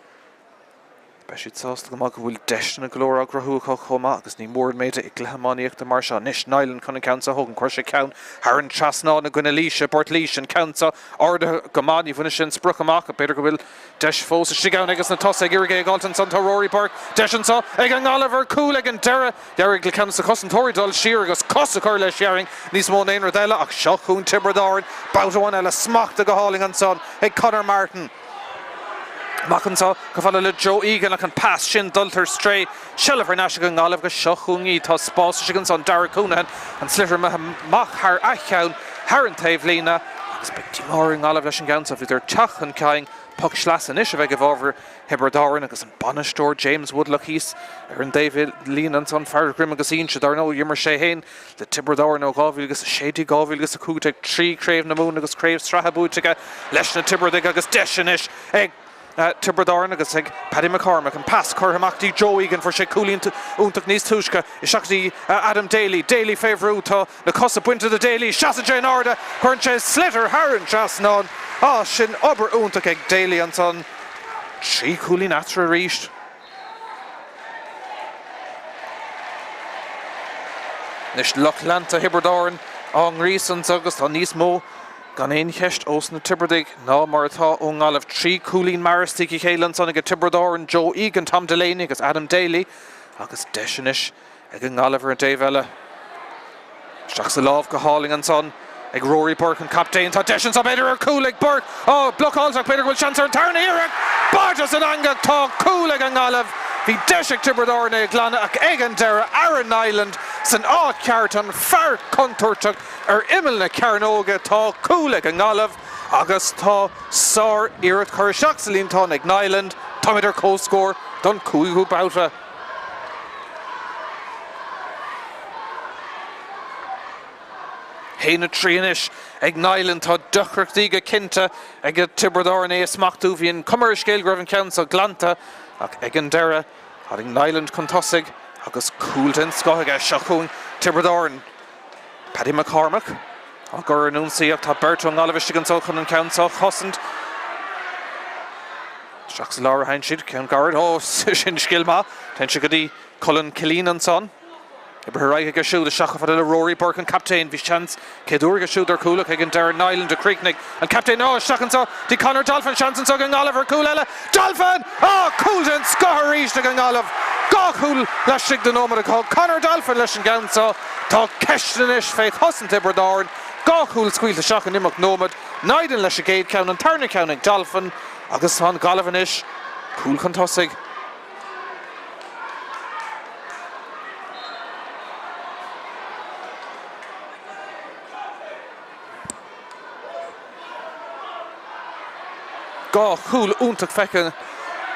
Beidh siad sásta go maith go bhfuil deiseanna go leor á gcruthú acu chomh maith agus ní mór an méid é i gcluiche iománaíochta mar seo. Anois Niland chun an ceann seo a thógaint. Chuir sé ceann thar an trasnán i gcoinne Laoise. Bport Laoise an ceann seo ardaithe go maith. Ní bhainfidh sé an sprioc amach ach b'fhéidir go bhfuil deis fós istigh ann ages na tosaithe ag iarraidh é a dh'fháilt ansan. Tá Rory Burke. Deis anseo ag an nGaillimh ar chúl ag an deireadh. D'éirigh le ceann de na cosantóirí dul siar agus cos a chur leis déarfainn níos mó ná aon rud eile ach seo chugainn Tiobraid Árann. Babhta amháin eile smachta go hálainn ansan ag Conor Martin. Amach anseo chomh fada le Joe Egan ach an pas sin dulta ar strae. Seilbh thar n-ais ag an nGaillimh agus seo chugainn í. Tá spás istigh ansan. Darragh Counihan an sliotar imithe amach thar a cheann thar an taobhlíne agus beidh díomá ar an nGaillimh leis an gceann seo. Bhíodar ag teacht chun cinn. Poc sleasa anois a bheidh i bhfabhar Thiobraid Árann agus an bainisteoir James Woodlock thíos ar an dtaobhlíne ansan. Fear Dhroim agus Inse dar ndóigh d'imir sé féin le Tiobraid Árann ó 2016, 2015, 3 Chraobh na Mumhan agus Craobh Sraithe buaite aige leis na Tiobradaigh agus deis anois ag Tiobraid Árann agus ag Paddy McCormack. An pas curtha amach dtí Joe Egan, fuair sé cúilín iontach níos túisce, isteach dtí Adam Daly. Daly fé bhrú, tá na cosa bainte de Daly, seasann sé in airde, cuireann sé sliotar thar an trasnán. Á, sin obair iontach ag Daly ansan. 3 chúilín eatarthu arís. Anois lucht leanta Thiobraid Árann á ngríosadh anseo agus tá níos mó gan aon cheist ós na Tiobradaigh ná mar atá ón nGaillimh. 3 cúilín mear istigh a chéile ansan ag Tiobraid Árann, Joe Egan, Tom Delaney agus Adam Daly agus deis anois ag an nGaillimh ar an dtaobh eile. Isteach sa lámh go hálainn ansan ag Rory Burke, an captaen. Tá deis anseo b'fhéidir ar chúl ag Burke. Á, blocáilte ach b'fhéidir go bhfuil seans ar an tarna iarracht. Báite san eangach! Tá cúl ag an nGaillimh! Bhí deis ag Tiobraid Árann é a ghlanadh ach ag an deireadh, Aaron Niland san áit cheart, an fear contúirteach ar imeall na cearnóige. Tá cúl ag an nGaillimh agus tá sár-iarracht curtha isteach sa líontán ag Niland. Táimid ar comhscór don chúigiú babhta. 1-3 anois ag Niland. Tá deacrachtaí go cinnte ag Tiobraid Árann é a smachtú. Bhí an chuma ar an scéal go raibh an ceann seo glanta ach ag an deireadh tháinig Niland chun tosaigh agus cúl den scoth aige. Seo chugainn Tiobraid Árann. Paddy McCormack á gcur ar an ionsaí ach tá beirt ón nGaillimh istigh anseo chun an ceann seo a chosaint. Isteach sa lár a théann siad, ceann gairid. Ó, sin scil maith. Téann sé go dtí Colin Killeen ansan. Oibrithe ar aghaidh aige siúd isteach chomh fada le Rory Burke, an captaen. Bhí seans céad uair aige siúd ar chúl ach ag an deireadh Niland a chríochnaigh. An captaen, Ó, isteach anseo dtí Conor Dolphin. Seans anseo ag an nGaillimh ar chúl eile. Dolphin! Ó, cúl den scoth arís ag an nGaillimh. 2 chúl laistigh de nóiméad acu. Conor Dolphin leis an gceann seo. Tá ceist anois fé chosaint Thiobraid Árann. 2 chúl scaoilte isteach in imeacht nóiméad. Niland leis an gcéad cheann, an tarna ceann ag Dolphin agus tá an Ghaillimh anois cúl chun tosaigh. 2 chúl iontach feicthe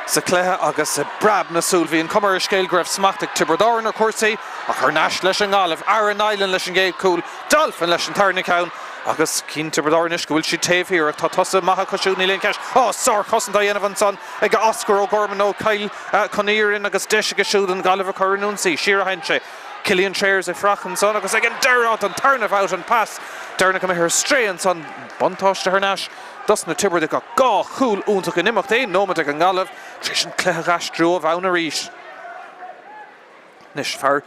sa chluiche agus i bpreab na súl bhí an chuma ar an scéal go raibh smacht ag Tiobraid Árann ar chúrsaí ach thar n-ais leis an nGaillimh. Aaron Niland leis an gcéad chúl, Dolphin leis an tarna ceann agus cíonn Tiobraid Árann anois go bhfuil siad taobh thiar ach tá tosaithe maithe acu siúd, níl aon cheist. Ó, sárchosaint á dhéanamh ansan ag Oscar O'Gorman ó Chill Chonaire agus deis aige siúd an Ghaillimh a chur ar an ionsaí. Siar a théann sé. Cillian Trayers ag fuireach ansan agus ag an deireadh an tarna babhta an pas deireanach imithe ar strae ansan. Buntáiste thar n-ais dos na Tiobradaigh ach 2 chúl iontach in imeacht aon nóiméad ag an nGaillimh tar éis an cluiche a aistriú ó bhonn arís. Anois fear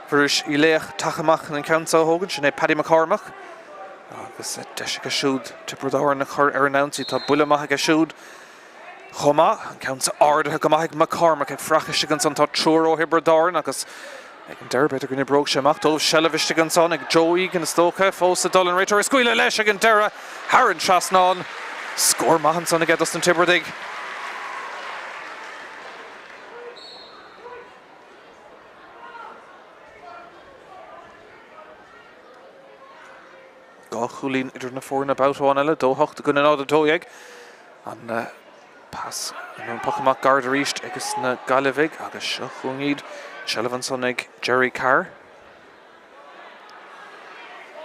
Mhuiris Uí Laoch teacht amach chun an ceann seo a thógaint, sin é Paddy McCormack agus deis aige siúd Tiobraid Árann a chur ar an ionsaí. Tá buille maith aige siúd. Chomh maith, an ceann seo ardaithe go maith ag McCormack ag fuireach istigh ansan. Tá triúr ó Thiobraid Árann agus ag an deireadh b'fhéidir go n-oibreoidh sé amach dóibh. Seilbh istigh ansan ag Joe Egan is dócha, fós ag dul an réiteoir ag scaoileadh leis ag an deireadh thar an trasnán. Scór maith ansan aige dos na Tiobradaigh. 2 chúilín idir na foirne babhta amháin eile, 2-8 i gcoinne 0-12. An pas nó an poc amach gairid arís ages na Gaillimhigh agus seo chugainn iad. Seilbh ansan ag Gerry Carr.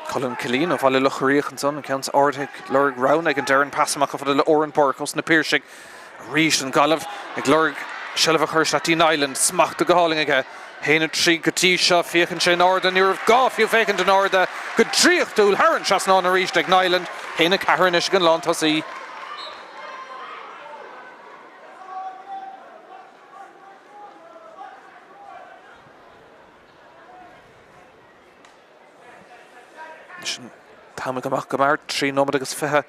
Colin Killeen ó Bhaile Locha Riach ansan, an ceann ardaithe ag lorg roghanna ag an deireadh, an pas amach chomh fada le Odhrán Burke ós na Piarsaigh. Arís an Ghaillimh ag lorg seilbh a chur isteach dtí Niland. Smachta go hálainn aige. 1-3 go dtí seo. Féachann sé in airde. Ní raibh gá fiú féachaint in airde. Go draíochtúil thar an trasnán arís ag Niland. 1-4 anois ag an lántosaí. Anois an t-am ag imeacht go mear, 3 nóiméad agus 20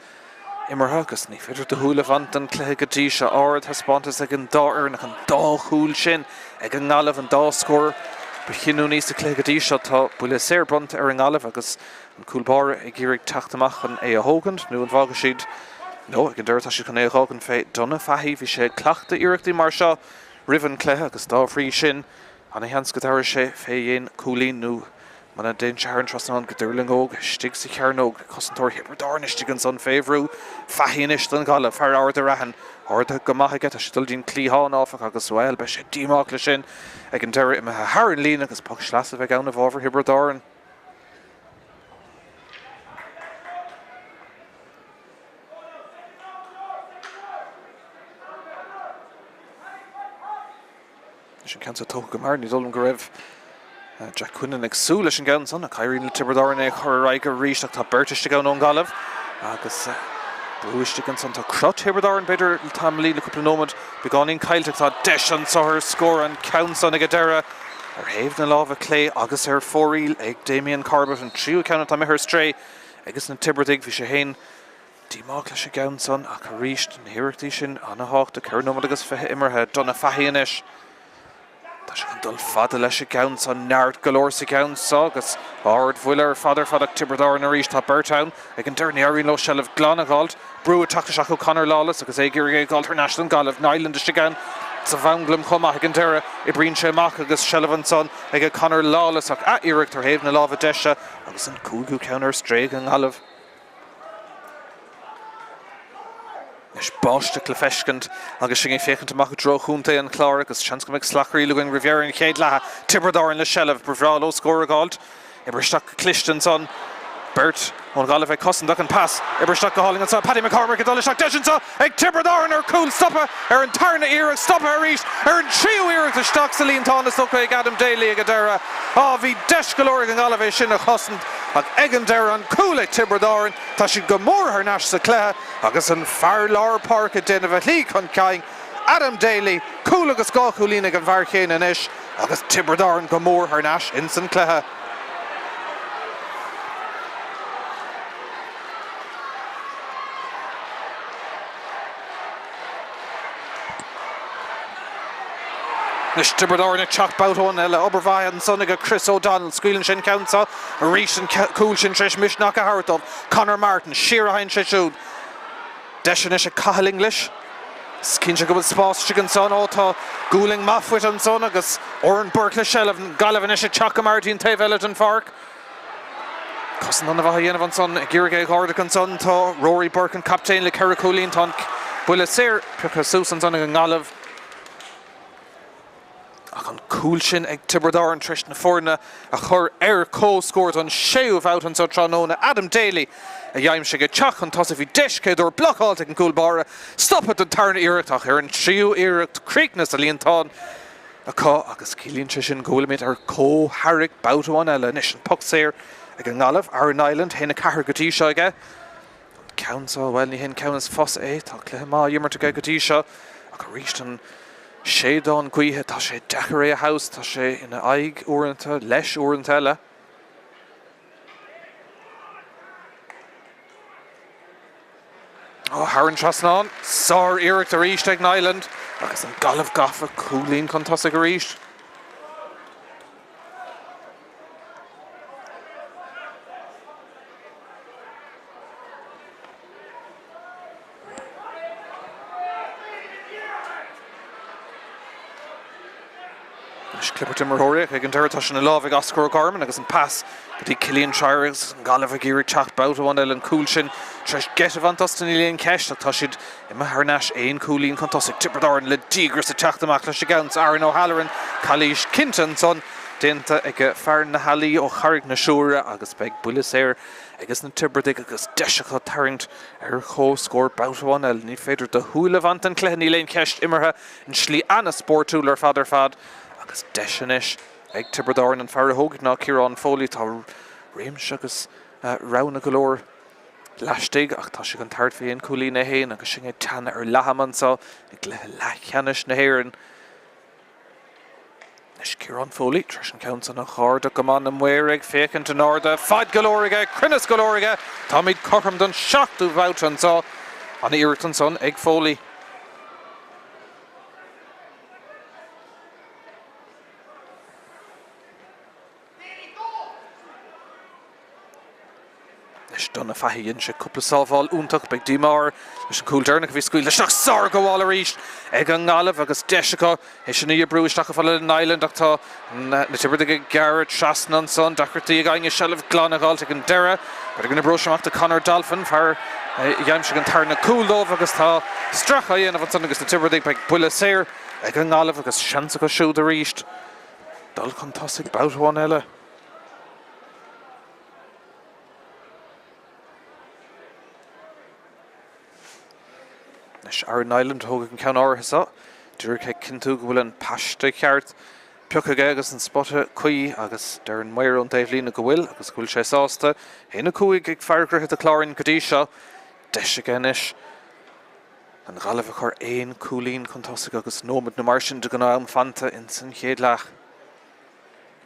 imeartha agus ní féidir do shúil a bhaint den chluiche go dtí seo. Ardthaispeántas ag an dá fhoireann ach an dá chúl sin ag an nGaillimh, an dá scór ba chinniúnaí sa chluiche go dtí seo. Tá buille saor bronnta ar an nGaillimh agus an cúl báire ag iarraidh teacht amach chun é a thógaint nó an bhfágfaidh siad nó ag an deireadh tá siad chun é a dh'fhágaint fé Donagh Fahy. Bhí sé ag cleachtadh iarrachtaí mar seo roimh an chluiche agus dá bhrí sin Ana-sheans go dtabharfaidh sé fé dhéin cúilín nó muna dtéann sé thar an trasnán go dtuirlingeodh istigh sa chearnóg. Cosantóir Thiobraid Árann istigh ansan fé bhrú. Fahy anois don Ghaillimh, fear Ard a' Raithin. Ardaithe go maith aige. Tá sé ag dul dtí'n cliathán, áfach, agus, bhuel, beidh sé díomách leis sin ag an deireadh. Imithe thar an líne agus poc sleasa a bheidh ann i bhfabhar Thiobraid Árann. Anois an ceann seo tógtha go mear, ní dóigh liom go raibh Jack Quinlan ag súil leis an gceann san ach éiríonn le Tiobraid Árann é a chur ar aghaidh arís ach tá beirt istigh ann ón Ghaillimh agus brú istigh ansan. Tá cruth Tiobraid Árann b'fhéidir le tamaillín, le cúpla nóiméad, beagáinín caillte ach tá deis anso ar scór an ceann san ag an deireadh ar thaobh na láimhe clé agus ar fóraoil ag Damien Corbett, an tríú ceann atá imithe ar strae ages na Tiobradaigh. Bhí sé féin Díomách leis an gceann san ach arís na hiarrachtaí sin ana-thábhachtach. 4 nóiméad agus 20 imeartha. Donagh Fahy anois. Tá sé chun dul fada leis an gceann seo. Neart go leor sa gceann seo agus Ard-bhuille ar fad ar fad ach Tiobraid Árann arís. Tá beirt ann ag an deireadh. Ní éiríonn leo seilbh glan a dh'fháilt. Brú ag teacht isteach ó Conor Lawless agus é ag iarraidh é a dh'fháilt thar n-ais don Ghaillimh. Niland istigh ann sa mhanglam chomh maith ag an deireadh. Oibríonn sé amach agus seilbh ansan ag Conor Lawless ach ath-iarracht ar thaobh na láimhe deise agus an cúigiú ceann ar strae ag an nGaillimh. Anois báisteach le feiscint agus sinn ag féachaint amach i dtreo chontae an Chláir agus seans go mbeidh slacraíl againn roimh dheireadh an chéad leatha. Tiobraid Árann le seilbh, ba bhreá leo scór a dh'fháilt. Oibrithe isteach go cliste ansan. Beirt ón Ghaillimh ag cosaint ach an pas oibrithe isteach go hálainn anso. Paddy McCormack ag dul isteach. Deis anso ag Tiobraid Árann ar chúl. Stoptha ar an tarna iarracht. Stoptha arís ar an tríú iarracht isteach sa líontán is dócha ag Adam Daly ag an deireadh. Á, bhí deis go leor ag an nGaillimh é sin a chosaint ach ag an deireadh an cúl ag Tiobraid Árann. Tá siad go mór thar n-ais sa chluiche agus an fear lár páirce ag déanamh a shlí chun cinn, Adam Daly, cúl agus 2 chúilín ag an bhfear chéanna anois agus Tiobraid Árann go mór thar n-ais ins an chluiche. Anois Tiobraid Árann ag teacht babhta amháin eile. Obair mhaith ansan ag Chris O'Donnell. Scaoileann sé an ceann seo arís an cúl sin tar éis misneach a thabhairt dóibh. Conor Martin, siar a théann sé siúd. Deis anois ag Cathal English. Is cinnte go bhfuil spás istigh ansan. Ó tá gualainn maith faighte ansan agus Odhrán Burke le seilbh. Gaillimh anois ag teacht go mear dtí an taobh eile den pháirc. Cosaint an-mhaith á dhéanamh ansan ag iarraidh é a dh'ardach ansan. Tá Rory Burke, an captaen, le 4 chúilín. Tá an buille saor pioctha suas ansan ag an nGaillimh. Ach an cúl sin ag Tiobraid Árann tar éis na foirne a chur ar comhscór don séú bhabhta anseo tráthnóna. Adam Daly a d'aimsigh ag teacht chun tosaigh. Bhí deis chéad uair blocáilte ag an gcúl báire. Stoptha don tarna iarracht ach ar an tríú iarracht críochnaithe sa líontán. acu agus ciallaíonn sé sin go bhfuilimid ar comhtharrac babhta amháin eile anois. An poc saor ag an nGaillimh, Aaron Niland, 1-4 go dtí seo aige. An ceann seo, bhuel, ní hé an ceann is fusa é, tá cluiche maith á imirt aige go dtí seo ach arís an séideán gaoithe, tá sé deacair é a thomhas, tá sé ina aghaidh uaireanta, leis uaireanta eile. Ó, thar an trasnán, sár-iarracht arís ag Niland agus an Ghaillimh gafa cúilín chun tosaigh arís. Anois clibirt imreoirí ach ag an deireadh tá sé ina lámh ag Oscar O'Gorman agus an pas go dtí Cillian Shire agus an Ghaillimh ag iarraidh teacht babhta amháin eile an cúl sin tar éis geit a bhaint astu níl aon cheist ach tá siad imithe thar n-ais aon chúilín chun tosaigh. Tiobraid Árann le díograis ag teacht amach leis an gceann so Aaron O'Halloran calaois cinnte ansan déanta ag fear na hAllaí ó Charraig na Siúire agus beidh buille saor ages na Tiobradaigh agus deis acu tarraingt ar chomhscór babhta amháin eile. Ní féidir do shúil a bhaint den chluiche, níl aon cheist, imeartha in slí an-spórtúil ar fad ar fad agus deis anois ag Tiobraid Árann an fear a thógfaidh ná Ciarán Foley. Tá réimse agus roghanna go leor laistigh ach tá sé chun tabhairt faoi aon chúilín é féin agus sinn ag teannadh ar leath-am anseo i gcluiche leathcheannais na hÉireann. Anois Ciarán Foley tar éis an ceann san a dh'ardach go maith na maoir ag féachaint in airde. Fad go leor aige, cruinneas go leor aige. Táimid cothrom don seachtú bhabhta anseo. An iarracht ansan ag Foley. Anois Donagh Fahy, dhein sé cúpla sábháil iontach. Beidh díomá air leis an cúl deireanach a bhí scaoilte isteach. Sárghabháil arís ag an nGaillimh agus deis acu é sin a oibriú isteach chomh fada le Niland ach tá na Tiobradaigh ag gearradh trasna ansan. Deacrachtaí ag éinne seilbh glan a dh'fháilt ag an deireadh. B'fhéidir go n-oibreoidh sé amach do Conor Dolphin, fear a d'aimsigh an tarna cúl dóibh agus tá stracadh á dhéanamh ansan ages na Tiobradaigh. Beidh buille saor ag an nGaillimh agus seans acu siúd arís dul chun tosaigh babhta amháin eile. Anois Aaron Niland a thógfaidh an ceann áirithe seo. Díreach ag cinntiú go bhfuil an paiste ceart pioctha aige agus an spota cuí agus deir an maor ón dtaobhlíne go bhfuil agus go bhfuil sé sásta. 1-5 ag fear Dhroichead a' Chláirín go dtí seo. Deis aige anois an Ghaillimh a chur aon chúilín chun tosaigh agus nóiméad nó mar sin de ghnáth-am fanta ins an chéad leath.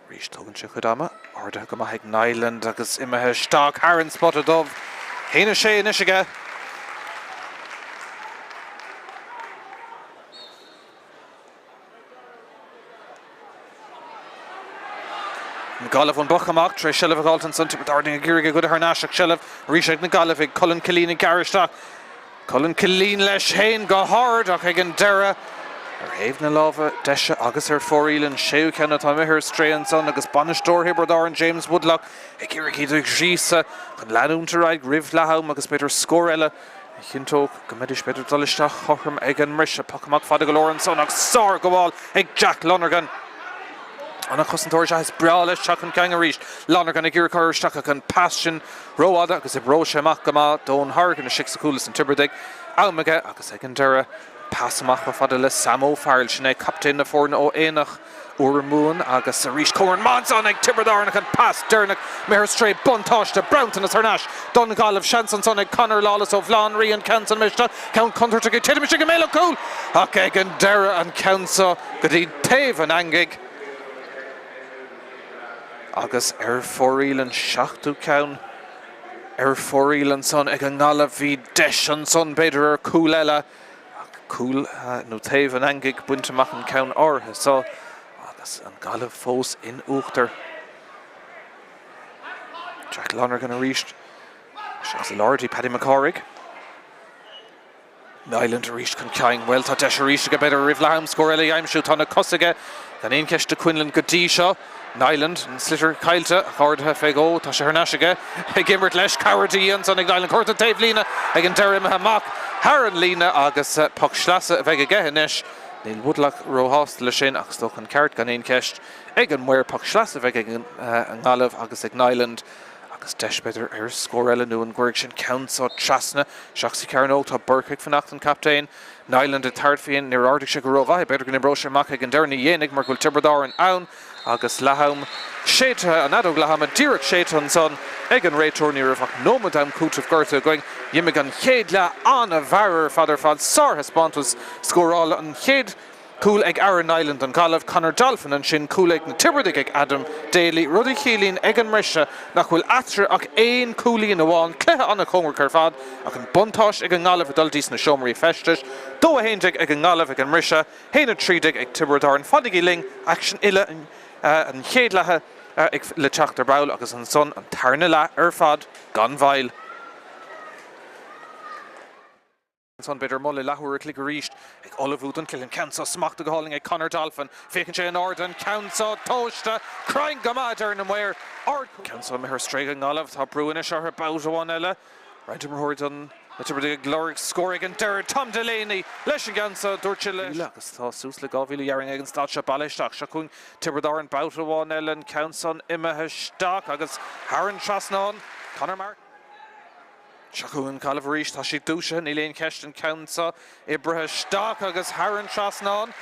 Arís tógann sé a chuid ama. Ardaithe go maith ag Niland agus imithe isteach thar an spota dubh. 1-6 anois aige. An Ghaillimh ón bpoc amach tar éis seilbh a dh'fháilt ansan. Tiobraid Árann ag iarraidh a gcuid thar n-ais ach seilbh arís ag na Gaillimhigh. Colin Killeen ag gearradh isteach. Colin Killeen leis féin go hard ach ag an deireadh ar thaobh na láimhe deise agus ar fóraoil. An séú ceann atá imithe ar strae ansan agus bainisteoir Thiobraid Árann James Woodlock ag iarraidh iad a ghríosadh chun leanúint ar aghaidh roimh leath am agus b'fhéidir scór eile a chinnteodh go mbeidís b'fhéidir dul isteach cothrom ag an mbriseadh. Poc amach fada go leor ansan ach sárghabháil ag Jack Lonergan. An cosantóir is ea is breá leis teacht chun cinn arís. Lonergan ag iarraidh cur isteach ach an pas sin rófhada agus oibreoidh sé amach go maith d'Eoin Horgan istigh sa chúl leis na Tiobradaigh. Am aige agus ag an deireadh pas amach chomh fada le Sam O'Farrell. Sin é captaen na foirne ó Aonach Órmhumhan agus arís comhroinnt maith ansan ag Tiobraid Árann ach an pas deireanach imithe ar strae. Buntáiste bronntanas thar n-ais don Ghaillimh. Seans ansan ag Conor Lawless ó Bhaile Átha an Rí an ceann san imithe isteach. Ceann contúirteach ag titim istigh i mbéal an chúil ach ag an deireadh an ceann so go dtí taobh an eangaigh. Agus ar fóraoil an seachtú ceann ar fóraoil ansan ag an nGaillimh. Bhí deis ansan b'fhéidir ar chúl eile ach cúl nó taobh an eangaigh bainte amach an ceann áirithe so agus an Ghaillimh fós in uachtar. Jack Lonergan arís. Isteach sa lár dtí Paddy McCarraig. Niland arís chun cinn. Bhuel, tá deis arís aige, b'fhéidir, roimh leath am scór eile a aimsiú. Tá na cosa aige gan aon cheist do Quinlan go dtí seo. Niland, an sliotar caillte, ach ardaithe fé dhó. Tá sé thar n-ais aige. Ag imirt leis. Cabhair de dhíth ansan ag Niland. Curtha den taobhlíne ag an deireadh imithe amach thar an líne agus poc sleasa a bheidh aige anois. Níl Woodlock róshásta leis sin ach is dócha an ceart gan aon cheist ag an maor. Poc sleasa a bheidh ag an nGaillimh agus ag Niland. Agus deis, b'fhéidir, ar scór eile nó an gcuirfidh sé an ceann seo trasna isteach sa chearnóg. Tá Burke ag fanacht, an captaen. Niland ag tabhairt faoi. Níor ardaigh sé go rómhaith é. B'fhéidir go n-oibreoidh sé amach ag an deireadh. Ní dhéanfaidh mar go bhfuil Tiobraid Árann ann agus leath-am séidte, an fheadóg leath-ama díreach séidte ansan ag an réiteoir. Ní raibh ach nóiméad am cúitimh gorta againn. D'imigh an chéad leath an-mhear ar fad ar fad. Sárthaispeántas scórála an chéad. Cúl ag Aaron Niland don Ghaillimh, Conor Dolphin ansin, cúl ag na Tiobradaigh ag Adam Daly, rud a chiallaíonn ag an mbriseadh nach bhfuil eatarthu ach aon chúilín amháin. Cluiche an-chóngarach ar fad ach an buntáiste ag an nGaillimh ag dul dtí sna seomraí feistis. 2-11 ag an nGaillimh ag an mbriseadh, 1-13 ag Tiobraid Árann. Fanaigí linn, aicsean uile an chéad leatha le teacht ar ball agus ansan an tarna leath ar fad gan mhoill. Ansan b'fhéidir moll i leathuair a chloig arís ag ullmhú don chluiche. An ceann seo smachtaithe go hálainn ag Conor Dolphin. Féachann sé in airde. An ceann seo tomhaiste. Cruinn go maith a deir na maoir. Ard. An ceann seo imithe ar strae ag an nGaillimh. Tá brú anois orthu. Babhta amháin eile. Roinnt imreoirí don na Tiobradaigh ag lorg scór ag an deireadh. Tom Delaney leis an gceann seo. Dúirt sé leis. Agus tá suas le 2,000 dhéarfainn ag an staid seo bailithe isteach. Seo chugainn Tiobraid Árann. Babhta amháin eile. An ceann san imithe isteach agus thar an trasnán. Conor Martin. Seo chugainn Gaillimh arís. Tá siad dúisithe, níl aon cheist, an ceann seo oibrithe isteach agus thar an trasnán.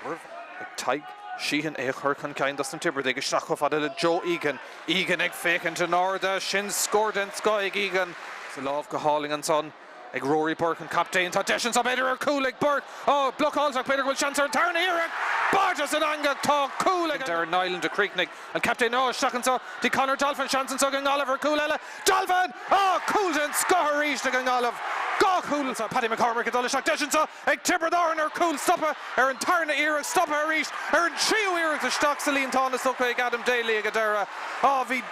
Ag Tadhg Sheehan é a chur chun cinn dos na Tiobradaigh. Isteach chomh fada le Joe Egan. Egan ag féachaint in airde. Sin scór den scoth ag Egan. Sa lámh go hálainn ansan ag Rory Burke, an captaen. Tá deis anseo b'fhéidir ar chúl ag Burke. Á, blocáilte ach b'fhéidir go bhfuil seans ar an tarna iarracht. Báite san eangach. Tá cúl ag Darren Niland a chríochnaigh An captaen, Á, isteach anseo dtí Conor Dolphin, seans anseo ag an nGaillimh ar chúl eile. Dolphin! Á, cúl den scoth arís ag an nGaillimh. Dhá chúl anseo. Paddy McCormack ag dul isteach. Deis anseo ag Tiobraid Árann ar chúl. Stoptha ar an tarna iarracht. Stoptha arís ar an tríú iarracht isteach sa líontán is dócha ag Adam Daly ag an deireadh. Á, bhí.